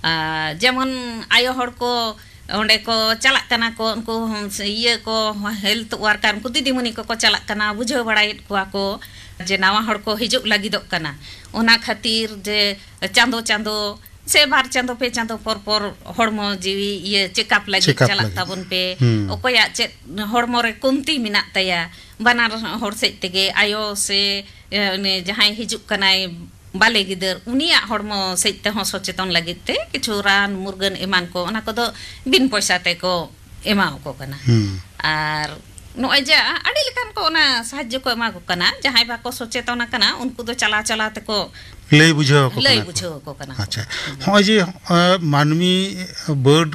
ᱟᱨ ᱡᱮᱢᱚᱱ ᱟᱭᱳ ᱦᱚᱲ ᱠᱚ ᱚᱸᱰᱮ ᱠᱚ ᱪᱟᱞᱟᱜ ᱠᱟᱱᱟ ᱠᱚ, ᱩᱱᱠᱩ ᱤᱭᱟᱹ ᱠᱚ, ᱦᱮᱞᱛᱷ ᱣᱟᱨᱠᱟᱨ, ᱩᱱᱠᱩ ᱫᱤᱫᱤᱢᱩᱱᱤ ᱠᱚᱠᱚ ᱪᱟᱞᱟᱜ ᱠᱟᱱᱟ, ᱵᱩᱡᱷᱟᱹᱣ ᱵᱟᱲᱟᱭᱮᱫ ᱠᱚᱣᱟ ᱠᱚ ᱡᱮ ᱱᱟᱣᱟ ᱦᱚᱲ ᱠᱚ ᱦᱤᱡᱩᱜ ᱞᱟᱹᱜᱤᱫᱚᱜ ᱠᱟᱱᱟ᱾ ᱚᱱᱟ ᱠᱷᱟᱹᱛᱤᱨ ᱡᱮ ᱪᱟᱸᱫᱚ ᱪᱟᱸᱫᱚ ᱥᱮ ᱵᱟᱨ ᱪᱟᱸᱫᱚ, ᱯᱮ ᱪᱟᱸᱫᱚ ᱯᱚᱨ ᱯᱚᱨ ᱦᱚᱲᱢᱚ ᱡᱤᱣᱤ ᱤᱭᱟᱹ ᱪᱮᱠᱟᱯ ᱞᱟᱹᱜᱤᱫ ᱪᱮᱠᱟᱯ ᱪᱟᱞᱟᱜ ᱞᱟᱹᱜᱤᱫ᱾ ᱛᱟᱵᱚᱱ ᱯᱮ᱾ ᱦᱩᱸ᱾ ᱚᱠᱚᱭᱟᱜ ᱪᱮᱫ ᱦᱚᱲᱢᱚ ᱨᱮ ᱠᱚᱢᱛᱤ ᱢᱮᱱᱟᱜ ᱛᱟᱭᱟ, ᱵᱟᱱᱟᱨ ᱦᱚᱲ ᱥᱮᱫ ᱛᱮᱜᱮ, ᱟᱭᱳ ᱥᱮ, ᱮ, ᱩᱱᱤ ᱡᱟᱦᱟᱸᱭ ᱦᱤᱡᱩᱜ ᱠᱟᱱᱟᱭ ᱵᱟᱞᱮ ᱜᱤᱫᱟᱹᱨ, ᱩᱱᱤᱭᱟᱜ ᱦᱚᱲᱢᱚ ᱥᱮᱫ ᱛᱮᱦᱚᱸ ᱥᱚᱪᱮᱛᱚᱱ ᱞᱟᱹᱜᱤᱫ ᱛᱮ ᱠᱤᱪᱷᱩ ᱨᱟᱱ ᱢᱩᱨᱜᱟᱹᱱ ᱮᱢᱟᱱ ᱠᱚ, ᱚᱱᱟ ᱠᱚᱫᱚ ᱵᱤᱱ ᱯᱚᱭᱥᱟ ᱛᱮᱠᱚ ᱮᱢᱟᱣᱟᱠᱚ ᱠᱟᱱᱟ᱾ ᱦᱩᱸ᱾ ᱟᱨ ᱱᱚᱜᱼᱚᱭ ᱡᱮ ᱟᱹᱰᱤ ᱞᱮᱠᱟᱱ ᱠᱚ ᱚᱱᱟ ᱥᱟᱦᱟᱡᱽᱡᱚ ᱠᱚ ᱮᱢᱟ ᱠᱚ ᱠᱟᱱᱟ, ᱡᱟᱦᱟᱸᱭ ᱵᱟᱠᱚ ᱥᱚᱪᱮᱛᱚᱱ ᱟᱠᱟᱱᱟ, ᱩᱱᱠᱩ ᱫᱚ ᱪᱟᱞᱟᱣ ᱪᱟᱞᱟᱣ ᱛᱮᱠᱚ ᱞᱟᱹᱭ ᱵᱩᱡᱷᱟᱹᱣ ᱟᱠᱚ ᱞᱟᱹᱭ ᱠᱟᱱᱟ ᱠᱚ᱾ ᱵᱩᱡᱷᱟᱹᱣ ᱟᱠᱚ ᱠᱟᱱᱟ ᱠᱚ᱾ ᱟᱪᱪᱷᱟ᱾ ᱦᱚᱸᱜᱼᱚᱭ ᱡᱮ, ᱮ, ᱢᱟᱹᱱᱢᱤ ᱵᱟᱹᱰ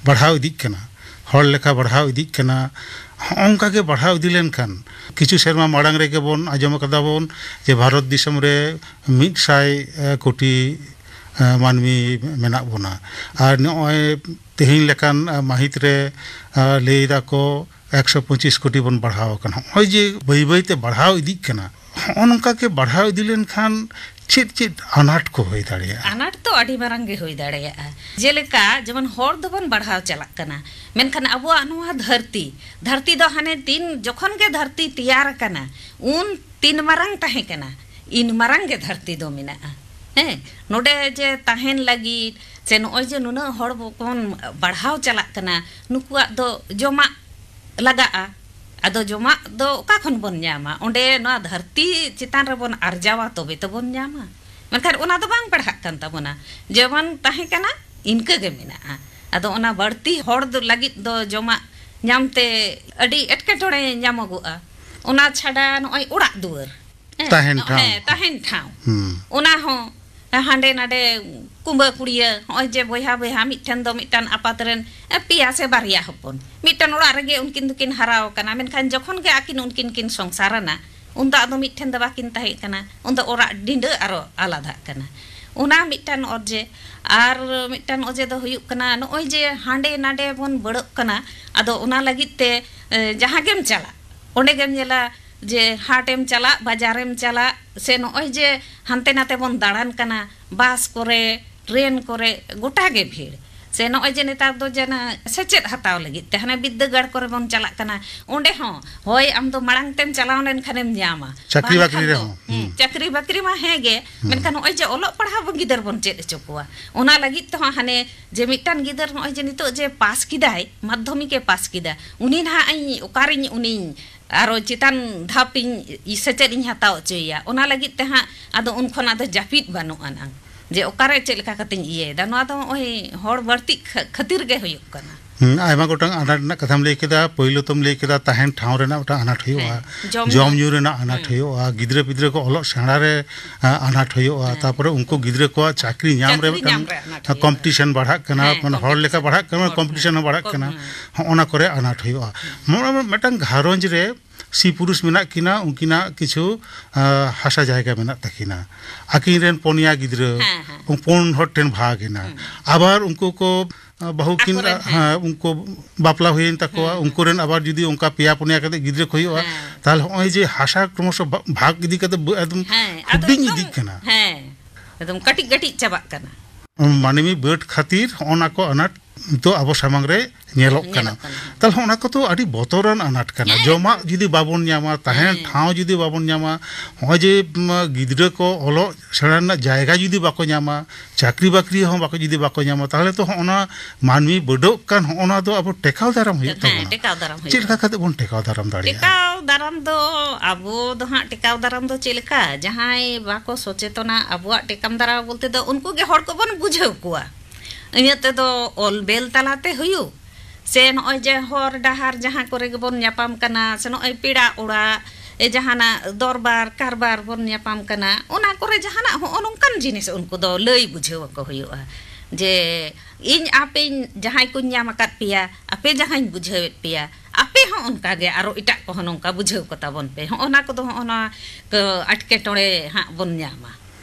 ᱵᱟᱲᱦᱟᱣ ᱤᱫᱤᱜ ᱠᱟᱱᱟ, ᱦᱚᱲ ᱞᱮᱠᱷᱟ ᱵᱟᱲᱦᱟᱣ ᱤᱫᱤᱜ ᱠᱟᱱᱟ, ᱦᱚᱸᱜᱼᱚ ᱱᱚᱝᱠᱟ ᱜᱮ ᱵᱟᱲᱦᱟᱣ ᱤᱫᱤ ᱞᱮᱱᱠᱷᱟᱱ, ᱠᱤᱪᱷᱩ ᱥᱮᱨᱢᱟ ᱢᱟᱲᱟᱝ ᱨᱮᱜᱮ ᱵᱚᱱ ᱟᱸᱡᱚᱢ ᱟᱠᱟᱫᱟ ᱵᱚᱱ ᱡᱮ ᱵᱷᱟᱨᱚᱛ ᱫᱤᱥᱚᱢ ᱨᱮ ᱢᱤᱫ ᱥᱟᱭ ᱠᱳᱴᱤ, ᱮ, ᱢᱟᱹᱱᱢᱤ ᱢᱮᱱᱟᱜ ᱵᱚᱱᱟ᱾ ᱟᱨ ᱱᱚᱜᱼᱚᱭ ᱛᱮᱦᱮᱧ ᱞᱮᱠᱟᱱ, ᱮ, ᱢᱟᱹᱦᱤᱛ ᱨᱮ, ᱮ, ᱞᱟᱹᱭ ᱫᱟᱠᱚ ᱮᱠᱥᱚ ᱯᱚᱸᱪᱤᱥ ᱠᱳᱴᱤ ᱵᱚᱱ ᱵᱟᱲᱦᱟᱣ ᱟᱠᱟᱱᱟ᱾ ᱱᱚᱜᱼᱚᱭ ᱡᱮ ᱵᱟᱹᱭ ᱵᱟᱹᱭ ᱛᱮ ᱵᱟᱲᱦᱟᱣ ᱤᱫᱤᱜ ᱠᱟᱱᱟ, ᱦᱚᱸᱜᱼᱚ ᱱᱚᱝᱠᱟ ᱜᱮ ᱵᱟᱲᱦᱟᱣ ᱤᱫᱤ ᱞᱮᱱᱠᱷᱟᱱ ᱪᱮᱫ ᱪᱮᱫ ᱟᱱᱟᱴ ᱠᱚ ᱦᱩᱭ ᱫᱟᱲᱮᱭᱟᱜᱼᱟ? ᱟᱱᱟᱴ ᱫᱚ ᱟᱹᱰᱤ ᱢᱟᱨᱟᱝ ᱜᱮ ᱦᱩᱭ ᱫᱟᱲᱮᱭᱟᱜᱼᱟ᱾ ᱡᱮᱞᱮᱠᱟ ᱡᱮᱢᱚᱱ ᱦᱚᱲ ᱫᱚᱵᱚᱱ ᱵᱟᱲᱦᱟᱣ ᱪᱟᱞᱟᱜ ᱠᱟᱱᱟ, ᱢᱮᱱᱠᱷᱟᱱ ᱟᱵᱚᱣᱟᱜ ᱱᱚᱣᱟ ᱫᱷᱟᱹᱨᱛᱤ, ᱫᱷᱟᱹᱨᱛᱤ ᱫᱚ ᱦᱟᱱᱮ ᱛᱤᱱ ᱡᱚᱠᱷᱚᱱ ᱜᱮ ᱫᱷᱟᱹᱨᱛᱤ ᱛᱮᱭᱟᱨ ᱟᱠᱟᱱᱟ, ᱩᱱ ᱛᱤᱱ ᱢᱟᱨᱟᱝ ᱛᱟᱦᱮᱸ ᱠᱟᱱᱟ, ᱤᱱ ᱢᱟᱨᱟᱝ ᱜᱮ ᱫᱷᱟᱹᱨᱛᱤ ᱫᱚ ᱢᱮᱱᱟᱜᱼᱟ᱾ ᱦᱮᱸ, ᱱᱚᱰᱮ ᱡᱮ ᱛᱟᱦᱮᱱ ᱞᱟᱹᱜᱤᱫ ᱥᱮ ᱱᱚᱜᱼᱚᱭ ᱡᱮ ᱱᱩᱱᱟᱹᱜ ᱦᱚᱲ ᱵᱚᱱ ᱵᱟᱲᱦᱟᱣ ᱪᱟᱞᱟᱜ ᱠᱟᱱᱟ, ᱱᱩᱠᱩᱣᱟᱜ ᱫᱚ ᱡᱚᱢᱟᱜ ᱞᱟᱜᱟᱜᱼᱟ᱾ ᱟᱫᱚ ᱡᱚᱢᱟᱜ ᱫᱚ ᱚᱠᱟ ᱠᱷᱚᱱ ᱵᱚᱱ ᱧᱟᱢᱟ? ᱚᱸᱰᱮ ᱱᱚᱣᱟ ᱫᱷᱟᱹᱨᱛᱤ ᱪᱮᱛᱟᱱ ᱨᱮᱵᱚᱱ ᱟᱨᱡᱟᱣᱟ, ᱛᱚᱵᱮ ᱛᱚᱵᱚᱱ ᱧᱟᱢᱟ᱾ ᱢᱮᱱᱠᱷᱟᱱ ᱚᱱᱟ ᱫᱚ ᱵᱟᱝ ᱵᱟᱲᱦᱟᱜ ᱠᱟᱱ ᱛᱟᱵᱚᱱᱟ᱾ ᱡᱮᱢᱚᱱ ᱛᱟᱦᱮᱸ ᱠᱟᱱᱟ, ᱤᱱᱠᱟᱹ ᱜᱮ ᱢᱮᱱᱟᱜᱼᱟ᱾ ᱟᱫᱚ ᱚᱱᱟ ᱵᱟᱹᱲᱛᱤ ᱦᱚᱲ ᱫᱚ ᱞᱟᱹᱜᱤᱫ ᱫᱚ ᱡᱚᱢᱟᱜ ᱧᱟᱢᱛᱮ ᱟᱹᱰᱤ ᱮᱴᱠᱮᱴᱚᱬᱮ ᱧᱟᱢᱚᱜᱚᱜᱼᱟ᱾ ᱚᱱᱟ ᱪᱷᱟᱰᱟ ᱱᱚᱜᱼᱚᱭ ᱚᱲᱟᱜ ᱫᱩᱣᱟᱹᱨ, ᱦᱮᱸ, ᱛᱟᱦᱮᱱ ᱴᱷᱟᱶ᱾ ᱦᱮᱸ, ᱛᱟᱦᱮᱱ ᱴᱷᱟᱶ᱾ ᱦᱩᱸ᱾ ᱚᱱᱟ ᱦᱚᱸ ᱦᱟᱸᱰᱮ ᱱᱟᱰᱮ ᱠᱩᱢᱵᱟᱹ ᱠᱩᱲᱤᱭᱟᱹ, ᱱᱚᱜᱼᱚᱭ ᱡᱮ ᱵᱚᱭᱦᱟ ᱵᱚᱭᱦᱟ ᱢᱤᱫᱴᱷᱮᱱ ᱫᱚ ᱢᱤᱫᱴᱟᱝ ᱟᱯᱟᱛ ᱨᱮᱱ ᱯᱮᱭᱟ ᱥᱮ ᱵᱟᱨᱭᱟ ᱦᱚᱯᱚᱱ ᱢᱤᱫᱴᱟᱝ ᱚᱲᱟᱜ ᱨᱮᱜᱮ ᱩᱱᱠᱤᱱ ᱫᱚᱠᱤᱱ ᱦᱟᱨᱟᱣ ᱟᱠᱟᱱᱟ, ᱢᱮᱱᱠᱷᱟᱱ ᱡᱚᱠᱷᱚᱱ ᱜᱮ ᱟᱹᱠᱤᱱ ᱩᱱᱠᱤᱱ ᱠᱤᱱ ᱥᱚᱝᱥᱟᱨᱟᱱᱟ, ᱩᱱᱫᱚ ᱟᱫᱚ ᱢᱤᱫᱴᱷᱮᱱ ᱫᱚ ᱵᱟᱹᱠᱤᱱ ᱛᱟᱦᱮᱸ ᱠᱟᱱᱟ, ᱩᱱᱫᱚ ᱚᱲᱟᱜ ᱰᱤᱸᱰᱟᱹ ᱟᱨᱚ ᱟᱞᱟᱫᱟᱜ ᱠᱟᱱᱟ᱾ ᱚᱱᱟ ᱢᱤᱫᱴᱟᱝ ᱚᱡᱮ᱾ ᱟᱨ ᱢᱤᱫᱴᱟᱝ ᱚᱡᱮ ᱫᱚ ᱦᱩᱭᱩᱜ ᱠᱟᱱᱟ, ᱱᱚᱜᱼᱚᱭ ᱡᱮ ᱦᱟᱸᱰᱮ ᱱᱟᱰᱮ ᱵᱚᱱ ᱵᱟᱹᱲᱚᱜ ᱠᱟᱱᱟ, ᱟᱫᱚ ᱚᱱᱟ ᱞᱟᱹᱜᱤᱫ ᱛᱮ, ᱮ, ᱡᱟᱦᱟᱸ ᱜᱮᱢ ᱪᱟᱞᱟᱜ, ᱚᱸᱰᱮ ᱜᱮᱢ ᱧᱮᱞᱟ ᱡᱮ ᱦᱟᱴᱮᱢ ᱪᱟᱞᱟᱜ, ᱵᱟᱡᱟᱨᱮᱢ ᱪᱟᱞᱟᱜ, ᱥᱮ ᱱᱚᱜᱼᱚᱭ ᱡᱮ ᱦᱟᱱᱛᱮ ᱱᱟᱛᱮ ᱵᱚᱱ ᱫᱟᱬᱟᱱ ᱠᱟᱱᱟ, ᱵᱟᱥ ᱠᱚᱨᱮ, ᱴᱨᱮᱱ ᱠᱚᱨᱮ, ᱜᱚᱴᱟ ᱜᱮ ᱵᱷᱤᱲ᱾ ᱥᱮ ᱱᱚᱜᱼᱚᱭ ᱡᱮ ᱱᱮᱛᱟᱨ ᱫᱚ ᱡᱮ ᱚᱱᱟ ᱥᱮᱪᱮᱫ ᱦᱟᱛᱟᱣ ᱞᱟᱹᱜᱤᱫ ᱛᱮ ᱦᱟᱱᱮ ᱵᱤᱫᱽᱫᱟᱹᱜᱟᱲ ᱠᱚᱨᱮ ᱵᱚᱱ ᱪᱟᱞᱟᱜ ᱠᱟᱱᱟ, ᱚᱸᱰᱮ ᱦᱚᱸ ᱦᱳᱭ ᱟᱢ ᱫᱚ ᱢᱟᱲᱟᱝ ᱛᱮᱢ ᱪᱟᱞᱟᱣ ᱞᱮᱱᱠᱷᱟᱱᱮᱢ ᱧᱟᱢᱟ, ᱪᱟᱹᱠᱨᱤ ᱵᱟᱠᱷᱟᱱ ᱵᱟᱹᱠᱨᱤ ᱫᱚ, ᱨᱮᱦᱚᱸ᱾ ᱦᱩᱸ, ᱦᱩᱸ᱾ ᱪᱟᱹᱠᱨᱤ ᱵᱟᱹᱠᱨᱤ ᱢᱟ ᱦᱮᱸ ᱜᱮ, ᱦᱩᱸ᱾ ᱢᱮᱱᱠᱷᱟᱱ ᱱᱚᱜᱼᱚᱭ ᱡᱮ ᱚᱞᱚᱜ ᱯᱟᱲᱦᱟᱣ ᱵᱚᱱ ᱜᱤᱫᱟᱹᱨ ᱵᱚᱱ ᱪᱮᱫ ᱦᱚᱪᱚ ᱠᱚᱣᱟ, ᱚᱱᱟ ᱞᱟᱹᱜᱤᱫ ᱛᱮᱦᱚᱸ ᱦᱟᱱᱮ ᱡᱮ ᱢᱤᱫᱴᱟᱝ ᱜᱤᱫᱟᱹᱨ ᱱᱚᱜᱼᱚᱭ ᱡᱮ ᱱᱤᱛᱚᱜ ᱡᱮ ᱯᱟᱥ ᱠᱮᱫᱟᱭ, ᱢᱟᱫᱽᱫᱷᱚᱢᱤᱠ ᱮ ᱯᱟᱥ ᱠᱮᱫᱟ, ᱩᱱᱤ ᱱᱟᱦᱟᱜ ᱤᱧ ᱚᱠᱟᱨᱤᱧ ᱩᱱᱤᱧ ᱟᱨᱚ ᱪᱮᱛᱟᱱ ᱫᱷᱟᱯ ᱤᱧ ᱥᱮᱪᱮᱫ ᱤᱧ ᱦᱟᱛᱟᱣ ᱦᱚᱪᱚᱭᱮᱭᱟ, ᱚᱱᱟ ᱞᱟᱹᱜᱤᱫ ᱛᱮ ᱦᱟᱸᱜ ᱟᱫᱚ ᱩᱱ ᱠᱷᱚᱱ ᱟᱫᱚ ᱡᱟᱹᱯᱤᱫ ᱵᱟᱹᱱᱩᱜ ᱟᱱᱟᱝ ᱡᱮ ᱚᱠᱟᱨᱮ ᱪᱮᱫ ᱞᱮᱠᱟ ᱠᱟᱛᱮᱧ ᱤᱭᱟᱹᱭᱮᱫᱟ, ᱱᱚᱣᱟ ᱫᱚ ᱱᱚᱜᱼᱚᱭ ᱦᱚᱲ ᱵᱟᱹᱲᱛᱤ ᱠᱷᱟ-, ᱠᱷᱟᱹᱛᱤᱨ ᱜᱮ ᱦᱩᱭᱩᱜ ᱠᱟᱱᱟ᱾ ᱦᱩᱸ, ᱟᱭᱢᱟ ᱜᱚᱴᱟᱝ ᱟᱱᱟᱴ ᱨᱮᱱᱟᱜ ᱠᱟᱛᱷᱟᱢ ᱞᱟᱹᱭ ᱠᱮᱫᱟ᱾ ᱯᱳᱭᱞᱳ ᱛᱚᱢ ᱞᱟᱹᱭ ᱠᱮᱫᱟ ᱛᱟᱦᱮᱱ ᱴᱷᱟᱶ ᱨᱮᱱᱟᱜ ᱢᱤᱫᱴᱟᱝ ᱟᱱᱟᱴ ᱦᱩᱭᱩᱜᱼᱟ, ᱦᱮᱸ, ᱡᱚᱢ ᱡᱚᱢ ᱧᱩ᱾ ᱧᱩ ᱨᱮᱱᱟᱜ ᱟᱱᱟᱴ ᱦᱩᱸ᱾ ᱦᱩᱭᱩᱜᱼᱟ, ᱜᱤᱫᱽᱨᱟᱹ ᱯᱤᱫᱽᱨᱟᱹ ᱠᱚ ᱚᱞᱚᱜ ᱥᱮᱬᱟ ᱨᱮ, ᱟ, ᱟᱱᱟᱴ ᱦᱩᱭᱩᱜᱼᱟ, ᱦᱮᱸ᱾ ᱛᱟᱨᱯᱚᱨᱮ ᱩᱱᱠᱩ ᱜᱤᱫᱽᱨᱟᱹ ᱠᱚᱣᱟᱜ ᱪᱟᱹᱠᱨᱤ ᱧᱟᱢ ᱨᱮ ᱪᱟᱹᱠᱨᱤ ᱢᱤᱫᱴᱟᱝ, ᱧᱟᱢ ᱨᱮ ᱟᱱᱟᱴ ᱟ, ᱦᱩᱭᱩᱜᱼᱟ᱾ ᱠᱚᱢᱯᱤᱴᱤᱥᱚᱱ ᱵᱟᱲᱦᱟᱜ ᱠᱟᱱᱟ, ᱦᱮᱸ, ᱢᱟᱱᱮ ᱦᱚᱲ ᱞᱮᱠᱟ ᱠᱚᱢᱯᱤᱴᱤᱥᱚᱱ᱾ ᱵᱟᱲᱦᱟᱜ ᱠᱟᱱᱟ, ᱦᱚᱲ, ᱠᱚᱢᱯᱤᱴᱤᱥᱚᱱ ᱦᱚᱸ ᱵᱟᱲᱦᱟᱜ ᱠᱚᱢ-, ᱠᱟᱱᱟ, ᱦᱮᱸ᱾ ᱦᱚᱸᱜᱼᱚ ᱱᱟ ᱠᱚᱨᱮ ᱟᱱᱟᱴ ᱦᱩᱭᱩᱜᱼᱟ᱾ ᱦᱮᱸ᱾ ᱢᱚᱱᱮ ᱢᱮ ᱢᱤᱫᱴᱟᱝ ᱜᱷᱟᱨᱚᱸᱡᱽ ᱨᱮ ᱥᱤ ᱯᱩᱨᱩᱥ ᱢᱮᱱᱟᱜ ᱠᱤᱱᱟ, ᱩᱱᱠᱤᱱᱟᱜ ᱠᱤᱪᱷᱩ, ᱟ, ᱦᱟᱥᱟ ᱡᱟᱭᱜᱟ ᱢᱮᱱᱟᱜ ᱛᱟᱹᱠᱤᱱᱟ, ᱟᱹᱠᱤᱱ ᱨᱮᱱ ᱯᱩᱱᱭᱟ ᱜᱤᱫᱽᱨᱟᱹ, ᱦᱮᱸ, ᱦᱮᱸ᱾ ᱯᱩᱱ ᱦᱚᱲ ᱴᱷᱮᱱ ᱵᱷᱟᱜᱽ ᱮᱱᱟ, ᱦᱩᱸ᱾ ᱟᱵᱟᱨ ᱩᱱᱠᱩ ᱠᱚ ᱟ, ᱵᱟᱹᱦᱩ ᱠᱤᱱ, ᱟᱠᱚᱨᱮᱱ, ᱦᱮᱸ᱾ ᱦᱮᱸ, ᱩᱱᱠᱩ ᱵᱟᱯᱞᱟ ᱦᱩᱭᱮᱱ ᱛᱟᱠᱚᱣᱟ, ᱦᱮᱸ, ᱦᱮᱸ᱾ ᱩᱱᱠᱩ ᱨᱮᱱ ᱟᱵᱟᱨ ᱡᱩᱫᱤ ᱚᱱᱠᱟ ᱯᱮᱭᱟ ᱯᱩᱱᱭᱟ ᱠᱟᱛᱮ ᱜᱤᱫᱽᱨᱟᱹ ᱠᱚ ᱦᱩᱭᱩᱜᱼᱟ, ᱦᱮᱸ᱾ ᱛᱟᱦᱚᱞᱮ ᱦᱚᱸᱜᱼᱚᱭ ᱡᱮ ᱦᱟᱥᱟ ᱠᱨᱚᱢᱚᱥᱚ ᱵᱷᱟ-, ᱵᱷᱟᱜᱽ ᱤᱫᱤ ᱠᱟᱛᱮ ᱵᱟᱹ-, ᱮᱠᱫᱚᱢ ᱦᱮᱸ, ᱟᱫᱚ ᱦᱩᱰᱤᱧ ᱮᱠᱫᱚᱢ, ᱤᱫᱤᱜ ᱠᱟᱱᱟ᱾ ᱦᱮᱸ, ᱮᱠᱫᱚᱢ ᱠᱟᱹᱴᱤᱡ ᱠᱟᱹᱴᱤᱡ ᱪᱟᱵᱟᱜ ᱠᱟᱱᱟ᱾ ᱢᱟᱹᱱᱢᱤ ᱵᱟᱹᱰ ᱠᱷᱟᱹᱛᱤᱨ ᱦᱚᱸᱜᱼᱚ ᱱᱟ ᱠᱚ ᱟᱱᱟᱴ ᱱᱤᱛᱚᱜ ᱟᱵᱚ ᱥᱟᱢᱟᱝ ᱨᱮ ᱧᱮᱞᱚᱜ ᱠᱟᱱᱟ᱾ ᱧᱮᱞᱚᱜ ᱠᱟᱱᱟ᱾ ᱛᱟᱦᱚᱞᱮ ᱦᱚᱸᱜᱼᱚ ᱱᱟ ᱠᱚᱫᱚ ᱟᱹᱰᱤ ᱵᱚᱛᱚᱨᱟᱱ ᱟᱱᱟᱴ ᱠᱟᱱᱟ᱾ ᱦᱮᱸ᱾ ᱡᱚᱢᱟᱜ ᱡᱩᱫᱤ ᱵᱟᱵᱚᱱ ᱧᱟᱢᱟ, ᱛᱟᱦᱮᱱ ᱦᱮᱸ᱾ ᱴᱷᱟᱶ ᱡᱩᱫᱤ ᱵᱟᱵᱚᱱ ᱧᱟᱢᱟ, ᱦᱚᱸᱜᱼᱚᱭ ᱡᱮ, ᱢ, ᱜᱤᱫᱽᱨᱟᱹ ᱠᱚ ᱚᱞᱚᱜ ᱥᱮᱬᱟ ᱨᱮᱱᱟᱜ ᱡᱟᱭᱜᱟ ᱡᱩᱫᱤ ᱵᱟᱠᱚ ᱧᱟᱢᱟ, ᱪᱟᱹᱠᱨᱤ ᱵᱟᱹᱠᱨᱤ ᱦᱚᱸ ᱵᱟᱠᱚ, ᱡᱩᱫᱤ ᱵᱟᱠᱚ ᱧᱟᱢᱟ, ᱛᱟᱦᱚᱞᱮ ᱛᱚ ᱦᱚᱸᱜᱼᱚ ᱱᱟ ᱢᱟᱹᱱᱢᱤ ᱵᱟᱹᱰᱚᱜ ᱠᱟᱱ, ᱦᱚᱸᱜᱼᱚ ᱱᱟ ᱫᱚ ᱟᱵᱚ ᱴᱮᱠᱟᱣ ᱫᱟᱨᱟᱢ ᱦᱩᱭᱩᱜ ᱦᱮᱸ, ᱛᱟᱵᱚᱱᱟ᱾ ᱴᱮᱠᱟᱣ ᱫᱟᱨᱟᱢ ᱪᱮᱫ ᱦᱩᱭᱩᱜᱼᱟ᱾ ᱞᱮᱠᱟ ᱠᱟᱛᱮ ᱵᱚᱱ ᱴᱮᱠᱟᱣ ᱫᱟᱨᱟᱢ ᱫᱟᱲᱮᱭᱟᱜᱼᱟ? ᱴᱮᱠᱟᱣ ᱫᱟᱨᱟᱢ ᱫᱚ ᱟᱵᱚ ᱫᱚ ᱦᱟᱸᱜ ᱴᱮᱠᱟᱣ ᱫᱟᱨᱟᱢ ᱫᱚ ᱪᱮᱫ ᱞᱮᱠᱟ? ᱡᱟᱦᱟᱸᱭ ᱵᱟᱠᱚ ᱥᱚᱪᱮᱛᱚᱱᱟ, ᱟᱵᱚᱣᱟᱜ ᱴᱮᱠᱟᱣ ᱫᱟᱨᱟᱢ ᱵᱚᱞᱛᱮ ᱫᱚ ᱩᱱᱠᱩ ᱜᱮ ᱦᱚᱲ ᱠᱚᱵᱚᱱ ᱵᱩᱡᱷᱟᱹᱣ ᱠᱚᱣᱟ᱾ ᱤᱱᱟᱹ ᱛᱮᱫᱚ ᱚᱞ ᱵᱮᱞ ᱛᱟᱞᱟᱛᱮ ᱦᱩᱭᱩᱜ, ᱥᱮ ᱱᱚᱜᱼᱚᱭ ᱡᱮ ᱦᱚᱨ ᱰᱟᱦᱟᱨ ᱡᱟᱦᱟᱸ ᱠᱚᱨᱮ ᱜᱮᱵᱚᱱ ᱧᱟᱯᱟᱢ ᱠᱟᱱᱟ, ᱥᱮ ᱱᱚᱜᱼᱚᱭ ᱯᱮᱲᱟ ᱚᱲᱟᱜ, ᱮ, ᱡᱟᱦᱟᱱᱟᱜ ᱫᱚᱨᱵᱟᱨ ᱠᱟᱨᱵᱟᱨ ᱵᱚᱱ ᱧᱟᱯᱟᱢ ᱠᱟᱱᱟ, ᱚᱱᱟ ᱠᱚᱨᱮ ᱡᱟᱦᱟᱱᱟᱜ ᱦᱚᱸᱜᱼᱚ ᱱᱚᱝᱠᱟᱱ ᱡᱤᱱᱤᱥ ᱩᱱᱠᱩ ᱫᱚ ᱞᱟᱹᱭ ᱵᱩᱡᱷᱟᱹᱣ ᱟᱠᱚ ᱦᱩᱭᱩᱜᱼᱟ᱾ ᱡᱮ ᱤᱧ ᱟᱯᱮᱧ ᱡᱟᱦᱟᱸᱭ ᱠᱚᱧ ᱧᱟᱢ ᱟᱠᱟᱫ ᱯᱮᱭᱟ, ᱟᱯᱮ ᱡᱟᱦᱟᱸᱧ ᱵᱩᱡᱷᱟᱹᱣᱮᱫ ᱯᱮᱭᱟ, ᱟᱯᱮ ᱦᱚᱸ ᱚᱱᱠᱟ ᱜᱮ ᱟᱨᱚ ᱮᱴᱟᱜ ᱠᱚᱦᱚᱸ ᱱᱚᱝᱠᱟ ᱵᱩᱡᱷᱟᱹᱣ ᱠᱚ ᱛᱟᱵᱚᱱ ᱯᱮ᱾ ᱦᱚᱸᱜᱼᱚ ᱱᱟ ᱠᱚᱫᱚ ᱦᱚᱸᱜᱼᱚ ᱱᱟ ᱠᱚ ᱮᱴᱠᱮᱴᱚᱬᱮ ᱦᱟᱸᱜ ᱵᱚᱱ ᱧᱟᱢᱟ᱾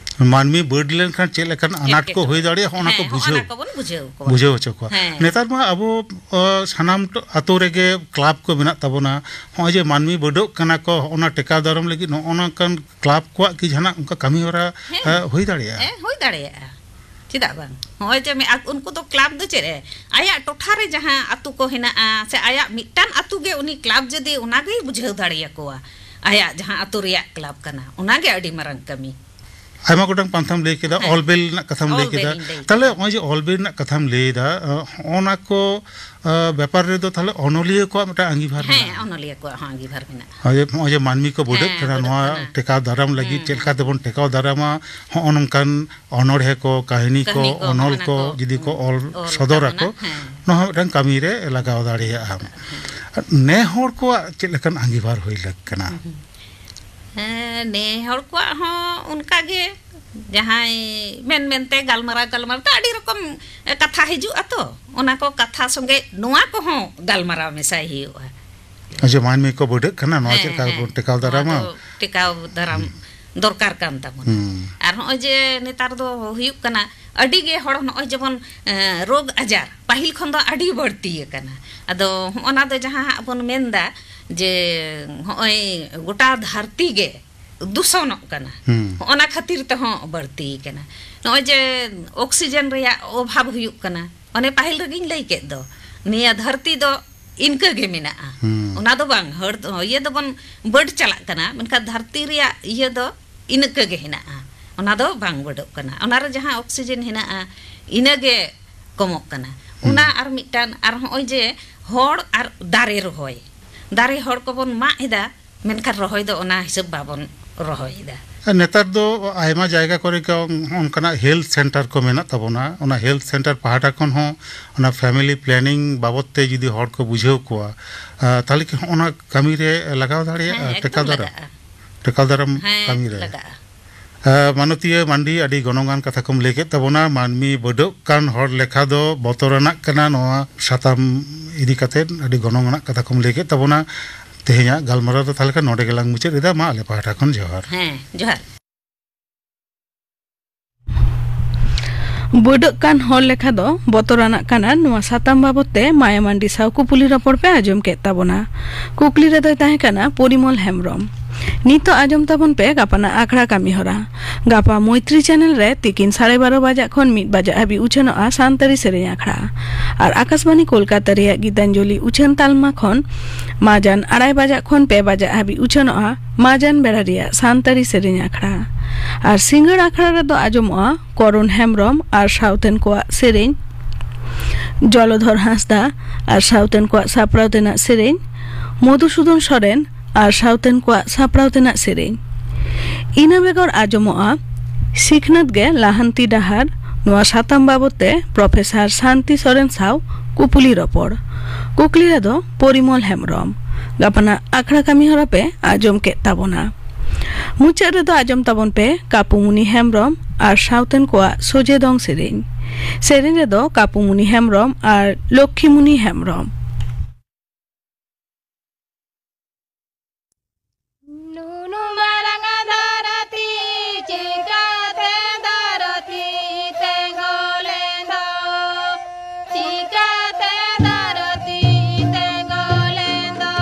ᱢᱟᱹᱱᱢᱤ ᱵᱟᱹᱰ ᱞᱮᱱᱠᱷᱟᱱ ᱪᱮᱫ ᱞᱮᱠᱟᱱ ᱟᱱᱟᱴ ᱠᱚ ᱮᱴᱠᱮᱴᱚᱬᱮ᱾ ᱦᱩᱭ ᱫᱟᱲᱮᱭᱟᱜᱼᱟ, ᱦᱚᱸᱜᱼᱚ ᱱᱟ ᱠᱚ ᱦᱮᱸ, ᱦᱚᱸᱜᱼᱚ ᱵᱩᱡᱷᱟᱹᱣ, ᱱᱟ ᱠᱚᱵᱚᱱ ᱵᱩᱡᱷᱟᱹᱣ ᱠᱚᱣᱟ᱾ ᱵᱩᱡᱷᱟᱹᱣ ᱦᱚᱪᱚ ᱠᱚᱣᱟ᱾ ᱦᱮᱸ᱾ ᱱᱮᱛᱟᱨ ᱢᱟ ᱟᱵᱚ, ᱚ, ᱥᱟᱱᱟᱢ ᱴᱚ-, ᱟᱛᱳ ᱨᱮᱜᱮ ᱠᱞᱟᱵᱽ ᱠᱚ ᱢᱮᱱᱟᱜ ᱛᱟᱵᱚᱱᱟ᱾ ᱦᱚᱸᱜᱼᱚᱭ ᱡᱮ ᱢᱟᱹᱱᱢᱤ ᱵᱟᱹᱰᱚᱜ ᱠᱟᱱᱟ ᱠᱚ, ᱦᱚᱸᱜᱼᱚ ᱱᱟ ᱴᱮᱠᱟᱣ ᱫᱟᱨᱟᱢ ᱞᱟᱹᱜᱤᱫ ᱱᱚᱜᱼᱚ ᱱᱚᱝᱠᱟᱱ ᱠᱞᱟᱵᱽ ᱠᱚᱣᱟᱜ ᱠᱤ ᱡᱟᱦᱟᱱᱟᱜ ᱚᱱᱠᱟ ᱠᱟᱹᱢᱤ ᱦᱚᱨᱟ, ᱦᱮᱸ᱾ ᱮ, ᱦᱩᱭ ᱫᱟᱲᱮᱭᱟᱜᱼᱟ? ᱦᱮᱸ, ᱦᱩᱭ ᱫᱟᱲᱮᱭᱟᱜᱼᱟ᱾ ᱪᱮᱫᱟᱜ ᱵᱟᱝ? ᱦᱚᱸᱜᱼᱚᱭ ᱡᱮ ᱢᱮ-, ᱟᱠ-, ᱩᱱᱠᱩ ᱫᱚ ᱠᱞᱟᱵᱽ ᱫᱚ ᱪᱮᱫ ᱮ? ᱟᱭᱟᱜ ᱴᱚᱴᱷᱟ ᱨᱮ ᱡᱟᱦᱟᱸ ᱟᱛᱳ ᱠᱚ ᱦᱮᱱᱟᱜᱼᱟ, ᱥᱮ ᱟᱭᱟᱜ ᱢᱤᱫᱴᱟᱝ ᱟᱛᱳ ᱜᱮ ᱩᱱᱤ ᱠᱞᱟᱵᱽ ᱡᱩᱫᱤ ᱚᱱᱟ ᱜᱮᱭ ᱵᱩᱡᱷᱟᱹᱣ ᱫᱟᱲᱮᱭᱟᱠᱚᱣᱟ, ᱟᱭᱟᱜ ᱡᱟᱦᱟᱸ ᱟᱛᱳ ᱨᱮᱭᱟᱜ ᱠᱞᱟᱵᱽ ᱠᱟᱱᱟ, ᱚᱱᱟ ᱜᱮ ᱟᱹᱰᱤ ᱢᱟᱨᱟᱝ ᱠᱟᱹᱢᱤ᱾ ᱟᱭᱢᱟ ᱜᱚᱴᱟᱝ ᱯᱟᱱᱛᱷᱟᱢ ᱞᱟᱹᱭ ᱠᱮᱫᱟ, ᱦᱮᱸ᱾ ᱚᱞ ᱵᱮᱞ ᱨᱮᱱᱟᱜ ᱠᱟᱛᱷᱟᱢ ᱞᱟᱹᱭ ᱚᱞ ᱵᱮᱞ ᱠᱮᱫᱟ᱾ ᱤᱧ ᱞᱟᱹᱭ ᱛᱟᱦᱞᱮ ᱠᱮᱫᱟ᱾ ᱱᱚᱜᱼᱚᱭ ᱡᱮ ᱚᱞ ᱵᱮᱞ ᱨᱮᱱᱟᱜ ᱠᱟᱛᱷᱟᱢ ᱞᱟᱹᱭ ᱮᱫᱟ, ᱚ, ᱦᱚᱸᱜᱼᱚ ᱱᱟ ᱠᱚ, ᱚ, ᱵᱮᱯᱟᱨ ᱨᱮᱫᱚ ᱛᱟᱦᱞᱮ ᱚᱱᱚᱞᱤᱭᱟᱹ ᱠᱚᱣᱟᱜ ᱢᱤᱫᱴᱟᱝ ᱟᱸᱜᱤᱵᱷᱟᱨ ᱦᱮᱸ, ᱢᱮᱱᱟᱜᱼᱟ᱾ ᱚᱱᱚᱞᱤᱭᱟᱹ ᱠᱚᱣᱟᱜ ᱦᱚᱸ ᱟᱸᱜᱤᱵᱷᱟᱨ ᱢᱮᱱᱟᱜᱼᱟ᱾ ᱱᱚᱜᱼᱚᱭ ᱡᱮ, ᱱᱚᱜᱼᱚᱭ ᱡᱮ ᱢᱟᱹᱱᱢᱤ ᱠᱚ ᱵᱟᱹᱰᱟᱹᱜ ᱦᱮᱸ, ᱠᱟᱱᱟ, ᱵᱟᱹᱰᱟᱹᱜ ᱱᱚᱣᱟ ᱠᱟᱱᱟ᱾ ᱴᱮᱠᱟᱣ ᱫᱟᱨᱟᱢ ᱞᱟᱹᱜᱤᱫ ᱦᱮᱸ᱾ ᱪᱮᱫ ᱞᱮᱠᱟ ᱛᱮᱵᱚᱱ ᱴᱮᱠᱟᱣ ᱫᱟᱨᱟᱢᱟ, ᱦᱚᱸᱜᱼᱚ ᱱᱚᱝᱠᱟᱱ ᱚᱱᱚᱬᱦᱮ ᱠᱚ, ᱠᱟᱹᱦᱱᱤ ᱠᱚ, ᱠᱟᱹᱦᱱᱤ ᱠᱚ, ᱚᱱᱚᱞ ᱦᱚᱸᱜᱼᱚ ᱱᱟ ᱠᱚ ᱠᱚ, ᱡᱩᱫᱤ ᱠᱚ ᱦᱩᱸ, ᱚᱞ ᱚᱞ ᱥᱚᱫᱚᱨᱟ ᱛᱟᱵᱚᱱᱟ, ᱠᱚ, ᱦᱮᱸ᱾ ᱱᱚᱣᱟ ᱦᱚᱸ ᱢᱤᱫᱴᱟᱝ ᱠᱟᱹᱢᱤ ᱨᱮ ᱞᱟᱜᱟᱣ ᱫᱟᱲᱮᱭᱟᱜᱼᱟ᱾ ᱦᱮᱸ᱾ ᱱᱮ ᱦᱚᱲ ᱠᱚᱣᱟᱜ ᱪᱮᱫ ᱞᱮᱠᱟᱱ ᱟᱸᱜᱤᱵᱷᱟᱨ ᱦᱩᱭ ᱞᱟᱹᱠ ᱠᱟᱱᱟ? ᱦᱩᱸ᱾ ᱦᱮᱸ, ᱱᱮ ᱦᱚᱲ ᱠᱚᱣᱟᱜ ᱦᱚᱸ ᱚᱱᱠᱟ ᱜᱮ, ᱡᱟᱦᱟᱸᱭ ᱢᱮᱱ ᱢᱮᱱᱛᱮ, ᱜᱟᱞᱢᱟᱨᱟᱣ ᱜᱟᱞᱢᱟᱨᱟᱣ ᱛᱮ ᱟᱹᱰᱤ ᱨᱚᱠᱚᱢ ᱠᱟᱛᱷᱟ ᱦᱤᱡᱩᱜᱼᱟ ᱛᱚ, ᱚᱱᱟ ᱠᱚ ᱠᱟᱛᱷᱟ ᱥᱚᱸᱜᱮ ᱱᱚᱣᱟ ᱠᱚᱦᱚᱸ ᱜᱟᱞᱢᱟᱨᱟᱣ ᱢᱮᱥᱟᱭ ᱦᱩᱭᱩᱜᱼᱟ᱾ ᱡᱮ ᱢᱟᱹᱱᱢᱤ ᱠᱚ ᱵᱟᱹᱰᱟᱹᱜ ᱠᱟᱱᱟ, ᱱᱚᱣᱟ ᱦᱮᱸ, ᱪᱮᱫ ᱞᱮᱠᱟ ᱦᱮᱸ᱾ ᱵᱚᱱ ᱴᱮᱠᱟᱣ ᱱᱚᱣᱟ ᱫᱟᱨᱟᱢᱟ? ᱫᱚ ᱴᱮᱠᱟᱣ ᱫᱟᱨᱟᱢ ᱦᱩᱸ᱾ ᱫᱚᱨᱠᱟᱨ ᱠᱟᱱ ᱛᱟᱵᱚᱱᱟ᱾ ᱦᱩᱸ᱾ ᱟᱨ ᱱᱚᱜᱼᱚᱭ ᱡᱮ ᱱᱮᱛᱟᱨ ᱫᱚ ᱦᱩᱭᱩᱜ ᱠᱟᱱᱟ, ᱟᱹᱰᱤ ᱜᱮ ᱦᱚᱲ ᱱᱚᱜᱼᱚᱭ ᱡᱮᱢᱚᱱ, ᱮᱸ, ᱨᱳᱜᱽ ᱟᱡᱟᱨ ᱯᱟᱹᱦᱤᱞ ᱠᱷᱚᱱ ᱫᱚ ᱟᱹᱰᱤ ᱵᱟᱹᱲᱛᱤ ᱟᱠᱟᱱᱟ᱾ ᱟᱫᱚ ᱦᱚᱸᱜᱼᱚ ᱱᱟ ᱫᱚ ᱡᱟᱦᱟᱸ ᱦᱟᱸᱜ ᱵᱚᱱ ᱢᱮᱱᱫᱟ ᱡᱮ ᱦᱚᱸᱜᱼᱚᱭ ᱜᱚᱴᱟ ᱫᱷᱟᱹᱨᱛᱤ ᱜᱮ ᱫᱩᱥᱚᱱᱚᱜ ᱠᱟᱱᱟ᱾ ᱦᱩᱸ᱾ ᱦᱚᱸᱜᱼᱚ ᱱᱟ ᱠᱷᱟᱹᱛᱤᱨ ᱛᱮᱦᱚᱸ ᱵᱟᱹᱲᱛᱤ ᱠᱟᱱᱟ᱾ ᱱᱚᱜᱼᱚᱭ ᱡᱮ ᱚᱠᱥᱤᱡᱮᱱ ᱨᱮᱭᱟᱜ ᱚᱵᱷᱟᱵᱽ ᱦᱩᱭᱩᱜ ᱠᱟᱱᱟ, ᱚᱱᱮ ᱯᱟᱹᱦᱤᱞ ᱨᱮᱜᱤᱧ ᱞᱟᱹᱭ ᱠᱮᱫ ᱫᱚ, ᱱᱤᱭᱟᱹ ᱫᱷᱟᱹᱨᱛᱤ ᱫᱚ ᱤᱱᱠᱟᱹ ᱜᱮ ᱢᱮᱱᱟᱜᱼᱟ᱾ ᱦᱩᱸ᱾ ᱚᱱᱟ ᱫᱚ ᱵᱟᱝ, ᱦᱟᱹᱲ-, ᱤᱭᱟᱹ ᱫᱚᱵᱚᱱ ᱵᱟᱹᱰ ᱪᱟᱞᱟᱜ ᱠᱟᱱᱟ, ᱢᱮᱱᱠᱷᱟᱱ ᱫᱷᱟᱹᱨᱛᱤ ᱨᱮᱭᱟᱜ ᱤᱭᱟᱹ ᱫᱚ ᱤᱱᱠᱟᱹ ᱜᱮ ᱦᱮᱱᱟᱜᱼᱟ᱾ ᱚᱱᱟ ᱫᱚ ᱵᱟᱝ ᱵᱟᱹᱰᱚᱜ ᱠᱟᱱᱟ᱾ ᱚᱱᱟ ᱨᱮ ᱡᱟᱦᱟᱸ ᱚᱠᱥᱤᱡᱮᱱ ᱦᱮᱱᱟᱜᱼᱟ, ᱤᱱᱟᱹ ᱜᱮ ᱠᱚᱢᱚᱜ ᱠᱟᱱᱟ᱾ ᱦᱩᱸ᱾ ᱚᱱᱟ ᱟᱨ ᱢᱤᱫᱴᱟᱝ, ᱟᱨ ᱦᱚᱸᱜᱼᱚᱭ ᱡᱮ ᱦᱚᱲ ᱟᱨ ᱫᱟᱨᱮ ᱨᱚᱦᱚᱭ, ᱫᱟᱨᱮ ᱦᱚᱲ ᱠᱚᱵᱚᱱ ᱢᱟᱜ ᱮᱫᱟ, ᱢᱮᱱᱠᱷᱟᱱ ᱨᱚᱦᱚᱭ ᱫᱚ ᱚᱱᱟ ᱦᱤᱥᱟᱹᱵ ᱵᱟᱵᱚᱱ ᱨᱚᱦᱚᱭᱮᱫᱟ᱾ ᱱᱮᱛᱟᱨ ᱫᱚ ᱟᱭᱢᱟ ᱡᱟᱭᱜᱟ ᱠᱚᱨᱮ ᱜᱮ ᱚᱱᱠᱟᱱᱟᱜ ᱦᱮᱞᱛᱷ ᱥᱮᱱᱴᱟᱨ ᱠᱚ ᱢᱮᱱᱟᱜ ᱛᱟᱵᱚᱱᱟ᱾ ᱚᱱᱟ ᱦᱮᱞᱛᱷ ᱥᱮᱱᱴᱟᱨ ᱯᱟᱦᱴᱟ ᱠᱷᱚᱱ ᱦᱚᱸ ᱚᱱᱟ ᱯᱷᱮᱢᱤᱞᱤ ᱯᱞᱮᱱᱤᱝ ᱵᱟᱵᱚᱫ ᱛᱮ ᱡᱩᱫᱤ ᱦᱚᱲ ᱠᱚ ᱵᱩᱡᱷᱟᱹᱣ ᱠᱚᱣᱟ, ᱟ, ᱛᱟᱦᱚᱞᱮ ᱠᱤ ᱦᱚᱸᱜᱼᱚ ᱱᱟ ᱠᱟᱹᱢᱤ ᱨᱮ ᱞᱟᱜᱟᱣ ᱫᱟᱲᱮᱭᱟᱜᱼᱟ? ᱦᱮᱸ, ᱴᱮᱠᱟᱣ ᱮᱠᱫᱚᱢ ᱫᱟᱨᱟᱢ? ᱞᱟᱜᱟᱜᱼᱟ᱾ ᱴᱮᱠᱟᱣ ᱫᱟᱨᱟᱢ ᱦᱮᱸ, ᱠᱟᱹᱢᱤ ᱨᱮ᱾ ᱞᱟᱜᱟᱜᱼᱟ᱾ ᱟ, ᱢᱟᱱᱚᱛᱤᱭᱟᱹ ᱢᱟᱱᱰᱤ, ᱟᱹᱰᱤ ᱜᱚᱱᱚᱝᱟᱱ ᱠᱟᱛᱷᱟ ᱠᱚᱢ ᱞᱟᱹᱭ ᱠᱮᱫ ᱛᱟᱵᱚᱱᱟ᱾ ᱢᱟᱹᱱᱢᱤ ᱵᱟᱹᱰᱟᱹᱜ ᱠᱟᱱ ᱦᱚᱲ ᱞᱮᱠᱷᱟ ᱫᱚ ᱵᱚᱛᱚᱨᱟᱱᱟᱜ ᱠᱟᱱᱟ᱾ ᱱᱚᱣᱟ ᱥᱟᱛᱟᱢ ᱤᱫᱤ ᱠᱟᱛᱮᱫ ᱟᱹᱰᱤ ᱜᱚᱱᱚᱝ ᱟᱱᱟᱜ ᱠᱟᱛᱷᱟ ᱠᱚᱢ ᱞᱟᱹᱭ ᱠᱮᱫ ᱛᱟᱵᱚᱱᱟ᱾ ᱛᱮᱦᱮᱧᱟᱜ ᱜᱟᱞᱢᱟᱨᱟᱣ ᱫᱚ ᱛᱟᱦᱚᱞᱮ ᱠᱷᱟᱱ ᱱᱚᱰᱮ ᱜᱮᱞᱟᱝ ᱢᱩᱪᱟᱹᱫ ᱮᱫᱟ᱾ ᱢᱟ ᱟᱞᱮ ᱯᱟᱦᱴᱟ ᱠᱷᱚᱱ ᱡᱚᱦᱟᱨ᱾ ᱦᱮᱸ, ᱡᱚᱦᱟᱨ᱾ ᱵᱟᱹᱰᱟᱹᱜ ᱠᱟᱱ ᱦᱚᱲ ᱞᱮᱠᱷᱟ ᱫᱚ ᱵᱚᱛᱚᱨᱟᱱᱟᱜ ᱠᱟᱱᱟ᱾ ᱱᱚᱣᱟ ᱥᱟᱛᱟᱢ ᱵᱟᱵᱚᱛ ᱛᱮ ᱢᱟᱭᱟ ᱢᱟᱱᱰᱤ ᱥᱟᱶ ᱠᱩᱯᱩᱞᱤ ᱨᱚᱯᱚᱲ ᱯᱮ ᱟᱸᱡᱚᱢ ᱠᱮᱫ ᱛᱟᱵᱚᱱᱟ᱾ ᱠᱩᱠᱞᱤ ᱨᱮᱫᱚᱭ ᱛᱟᱦᱮᱸ ᱠᱟᱱᱟ ᱯᱚᱨᱤᱢᱚᱞ ᱦᱮᱢᱵᱨᱚᱢ᱾ ᱱᱤᱛᱚᱜ ᱟᱸᱡᱚᱢ ᱛᱟᱵᱚᱱ ᱯᱮ ᱜᱟᱯᱟᱱᱟᱜ ᱟᱠᱷᱲᱟ ᱠᱟᱹᱢᱤ ᱦᱚᱨᱟ᱾ ᱜᱟᱯᱟ ᱢᱚᱭᱛᱨᱤ ᱪᱮᱱᱮᱞ ᱨᱮ ᱛᱤᱠᱤᱱ ᱥᱟᱲᱮ ᱵᱟᱨᱚ ᱵᱟᱡᱟᱜ ᱠᱷᱚᱱ ᱢᱤᱫ ᱵᱟᱡᱟᱜ ᱦᱟᱹᱵᱤᱡ ᱩᱪᱷᱟᱹᱱᱚᱜᱼᱟ ᱥᱟᱱᱛᱟᱲᱤ ᱥᱮᱨᱮᱧ ᱟᱠᱷᱲᱟ᱾ ᱟᱨ ᱟᱠᱟᱥᱵᱟᱱᱤ ᱠᱳᱞᱠᱟᱛᱟ ᱨᱮᱭᱟᱜ ᱜᱤᱛᱟᱧᱡᱚᱞᱤ ᱩᱪᱷᱟᱹᱱ ᱛᱟᱞᱢᱟ ᱠᱷᱚᱱ ᱢᱟᱡᱟᱱ ᱟᱲᱟᱭ ᱵᱟᱡᱟᱜ ᱠᱷᱚᱱ ᱯᱮ ᱵᱟᱡᱟᱜ ᱦᱟᱹᱵᱤᱡ ᱩᱪᱷᱟᱹᱱᱚᱜᱼᱟ ᱢᱟᱡᱟᱱ ᱵᱮᱲᱟ ᱨᱮᱭᱟᱜ ᱥᱟᱱᱛᱟᱲᱤ ᱥᱮᱨᱮᱧ ᱟᱠᱷᱲᱟ᱾ ᱟᱨ ᱥᱤᱸᱜᱟᱹᱲ ᱟᱠᱷᱲᱟ ᱨᱮᱫᱚ ᱟᱸᱡᱚᱢᱚᱜᱼᱟ ᱠᱚᱨᱩᱱ ᱦᱮᱢᱵᱨᱚᱢ ᱟᱨ ᱥᱟᱶᱛᱮᱱ ᱠᱚᱣᱟᱜ ᱥᱮᱨᱮᱧ, ᱡᱚᱞᱚᱫᱷᱚᱨ ᱦᱟᱸᱥᱫᱟ ᱟᱨ ᱥᱟᱶᱛᱮᱱ ᱠᱚᱣᱟᱜ ᱥᱟᱯᱲᱟᱣ ᱛᱮᱱᱟᱜ ᱥᱮᱨᱮᱧ, ᱢᱚᱫᱷᱩᱥᱩᱫᱚᱱ ᱥᱚᱨᱮᱱ ᱟᱨ ᱥᱟᱶᱛᱮᱱ ᱠᱚᱣᱟᱜ ᱥᱟᱯᱲᱟᱣ ᱛᱮᱱᱟᱜ ᱥᱮᱨᱮᱧ᱾ ᱤᱱᱟᱹ ᱵᱮᱜᱚᱨ ᱟᱸᱡᱚᱢᱚᱜᱼᱟ ᱥᱤᱠᱷᱱᱟᱹᱛ ᱜᱮ ᱞᱟᱦᱟᱱᱛᱤ ᱰᱟᱦᱟᱨ᱾ ᱱᱚᱣᱟ ᱥᱟᱛᱟᱢ ᱵᱟᱵᱚᱛ ᱛᱮ ᱯᱨᱚᱯᱷᱮᱥᱚᱨ ᱥᱟᱱᱛᱤ ᱥᱚᱨᱮᱱ ᱥᱟᱶ ᱠᱩᱯᱩᱞᱤ ᱨᱚᱯᱚᱲ᱾ ᱠᱩᱠᱞᱤ ᱨᱮᱫᱚ ᱯᱚᱨᱤᱢᱚᱞ ᱦᱮᱢᱵᱨᱚᱢ᱾ ᱜᱟᱯᱟᱱᱟᱜ ᱟᱠᱷᱲᱟ ᱠᱟᱹᱢᱤ ᱦᱚᱨᱟ ᱯᱮ ᱟᱸᱡᱚᱢ ᱠᱮᱫ ᱛᱟᱵᱚᱱᱟ᱾ ᱢᱩᱪᱟᱹᱫ ᱨᱮᱫᱚ ᱟᱸᱡᱚᱢ ᱛᱟᱵᱚᱱ ᱯᱮ ᱠᱟᱯᱩᱢᱩᱱᱤ ᱦᱮᱢᱵᱨᱚᱢ ᱟᱨ ᱥᱟᱶᱛᱮᱱ ᱠᱚᱣᱟᱜ ᱥᱚᱡᱷᱮ ᱫᱚᱝ ᱥᱮᱨᱮᱧ᱾ ᱥᱮᱨᱮᱧ ᱨᱮᱫᱚ ᱠᱟᱯᱩᱢᱩᱱᱤ ᱦᱮᱢᱵᱨᱚᱢ ᱟᱨ ᱞᱚᱠᱠᱷᱤᱢᱩᱱᱤ ᱦᱮᱢᱵᱨᱚᱢ᱾ ᱱᱩᱱᱩ ᱢᱟᱨᱟᱝ ᱫᱷᱟᱹᱨᱛᱤ ᱪᱤᱠᱟᱹᱛᱮ ᱫᱷᱟᱹᱨᱛᱤ ᱛᱮᱸᱜᱚ ᱞᱮᱱ ᱫᱚ? ᱪᱤᱠᱟᱹᱛᱮ ᱫᱷᱟᱹᱨᱛᱤ ᱛᱮᱸᱜᱚ ᱞᱮᱱ ᱫᱚ?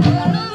ᱱᱩᱱᱩ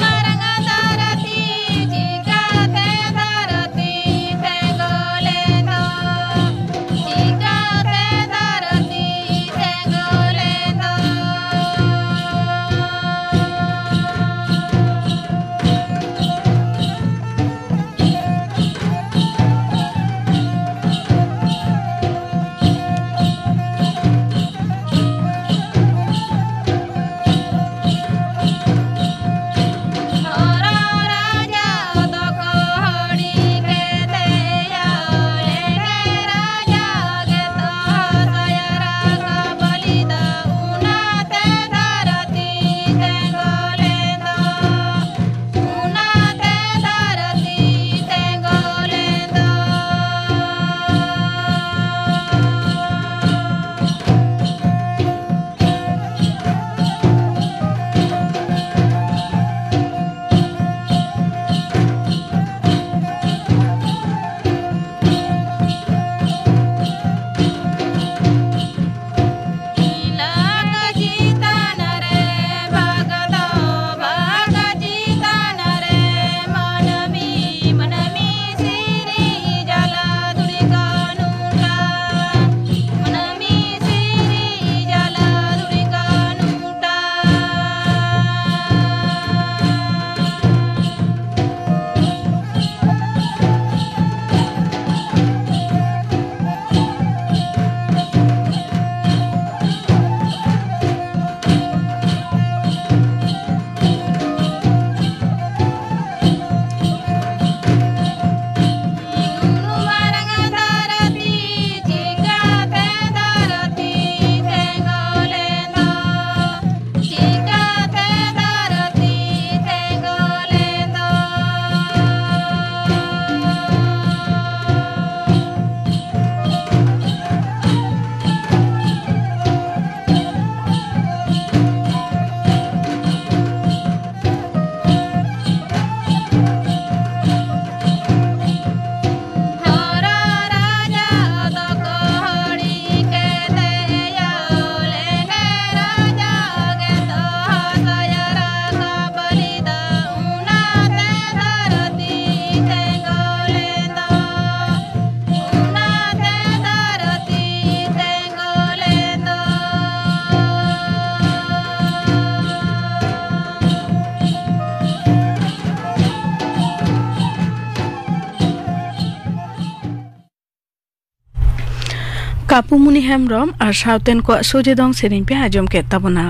ᱠᱟᱯᱩᱢᱩᱱᱤ ᱦᱮᱢᱵᱽᱨᱚᱢ ᱟᱨ ᱥᱟᱶᱛᱮᱱ ᱠᱚᱣᱟᱜ ᱥᱚᱡᱷᱮ ᱫᱚᱝ ᱥᱮᱨᱮᱧ ᱯᱮ ᱟᱸᱡᱚᱢ ᱠᱮᱫ ᱛᱟᱵᱚᱱᱟ᱾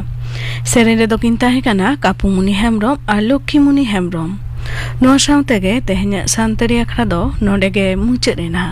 ᱥᱮᱨᱮᱧ ᱨᱮᱫᱚ ᱠᱤᱱ ᱛᱟᱦᱮᱸ ᱠᱟᱱᱟ ᱠᱟᱯᱩᱢᱩᱱᱤ ᱦᱮᱢᱵᱽᱨᱚᱢ ᱟᱨ ᱞᱚᱠᱠᱷᱤᱢᱩᱱᱤ ᱦᱮᱢᱵᱽᱨᱚᱢ᱾ ᱱᱚᱣᱟ ᱥᱟᱶ ᱛᱮᱜᱮ ᱛᱮᱦᱮᱧᱟᱜ ᱥᱟᱱᱛᱟᱲᱤ ᱟᱠᱷᱲᱟ ᱫᱚ ᱱᱚᱰᱮ ᱜᱮ ᱢᱩᱪᱟᱹᱫ ᱮᱱᱟ᱾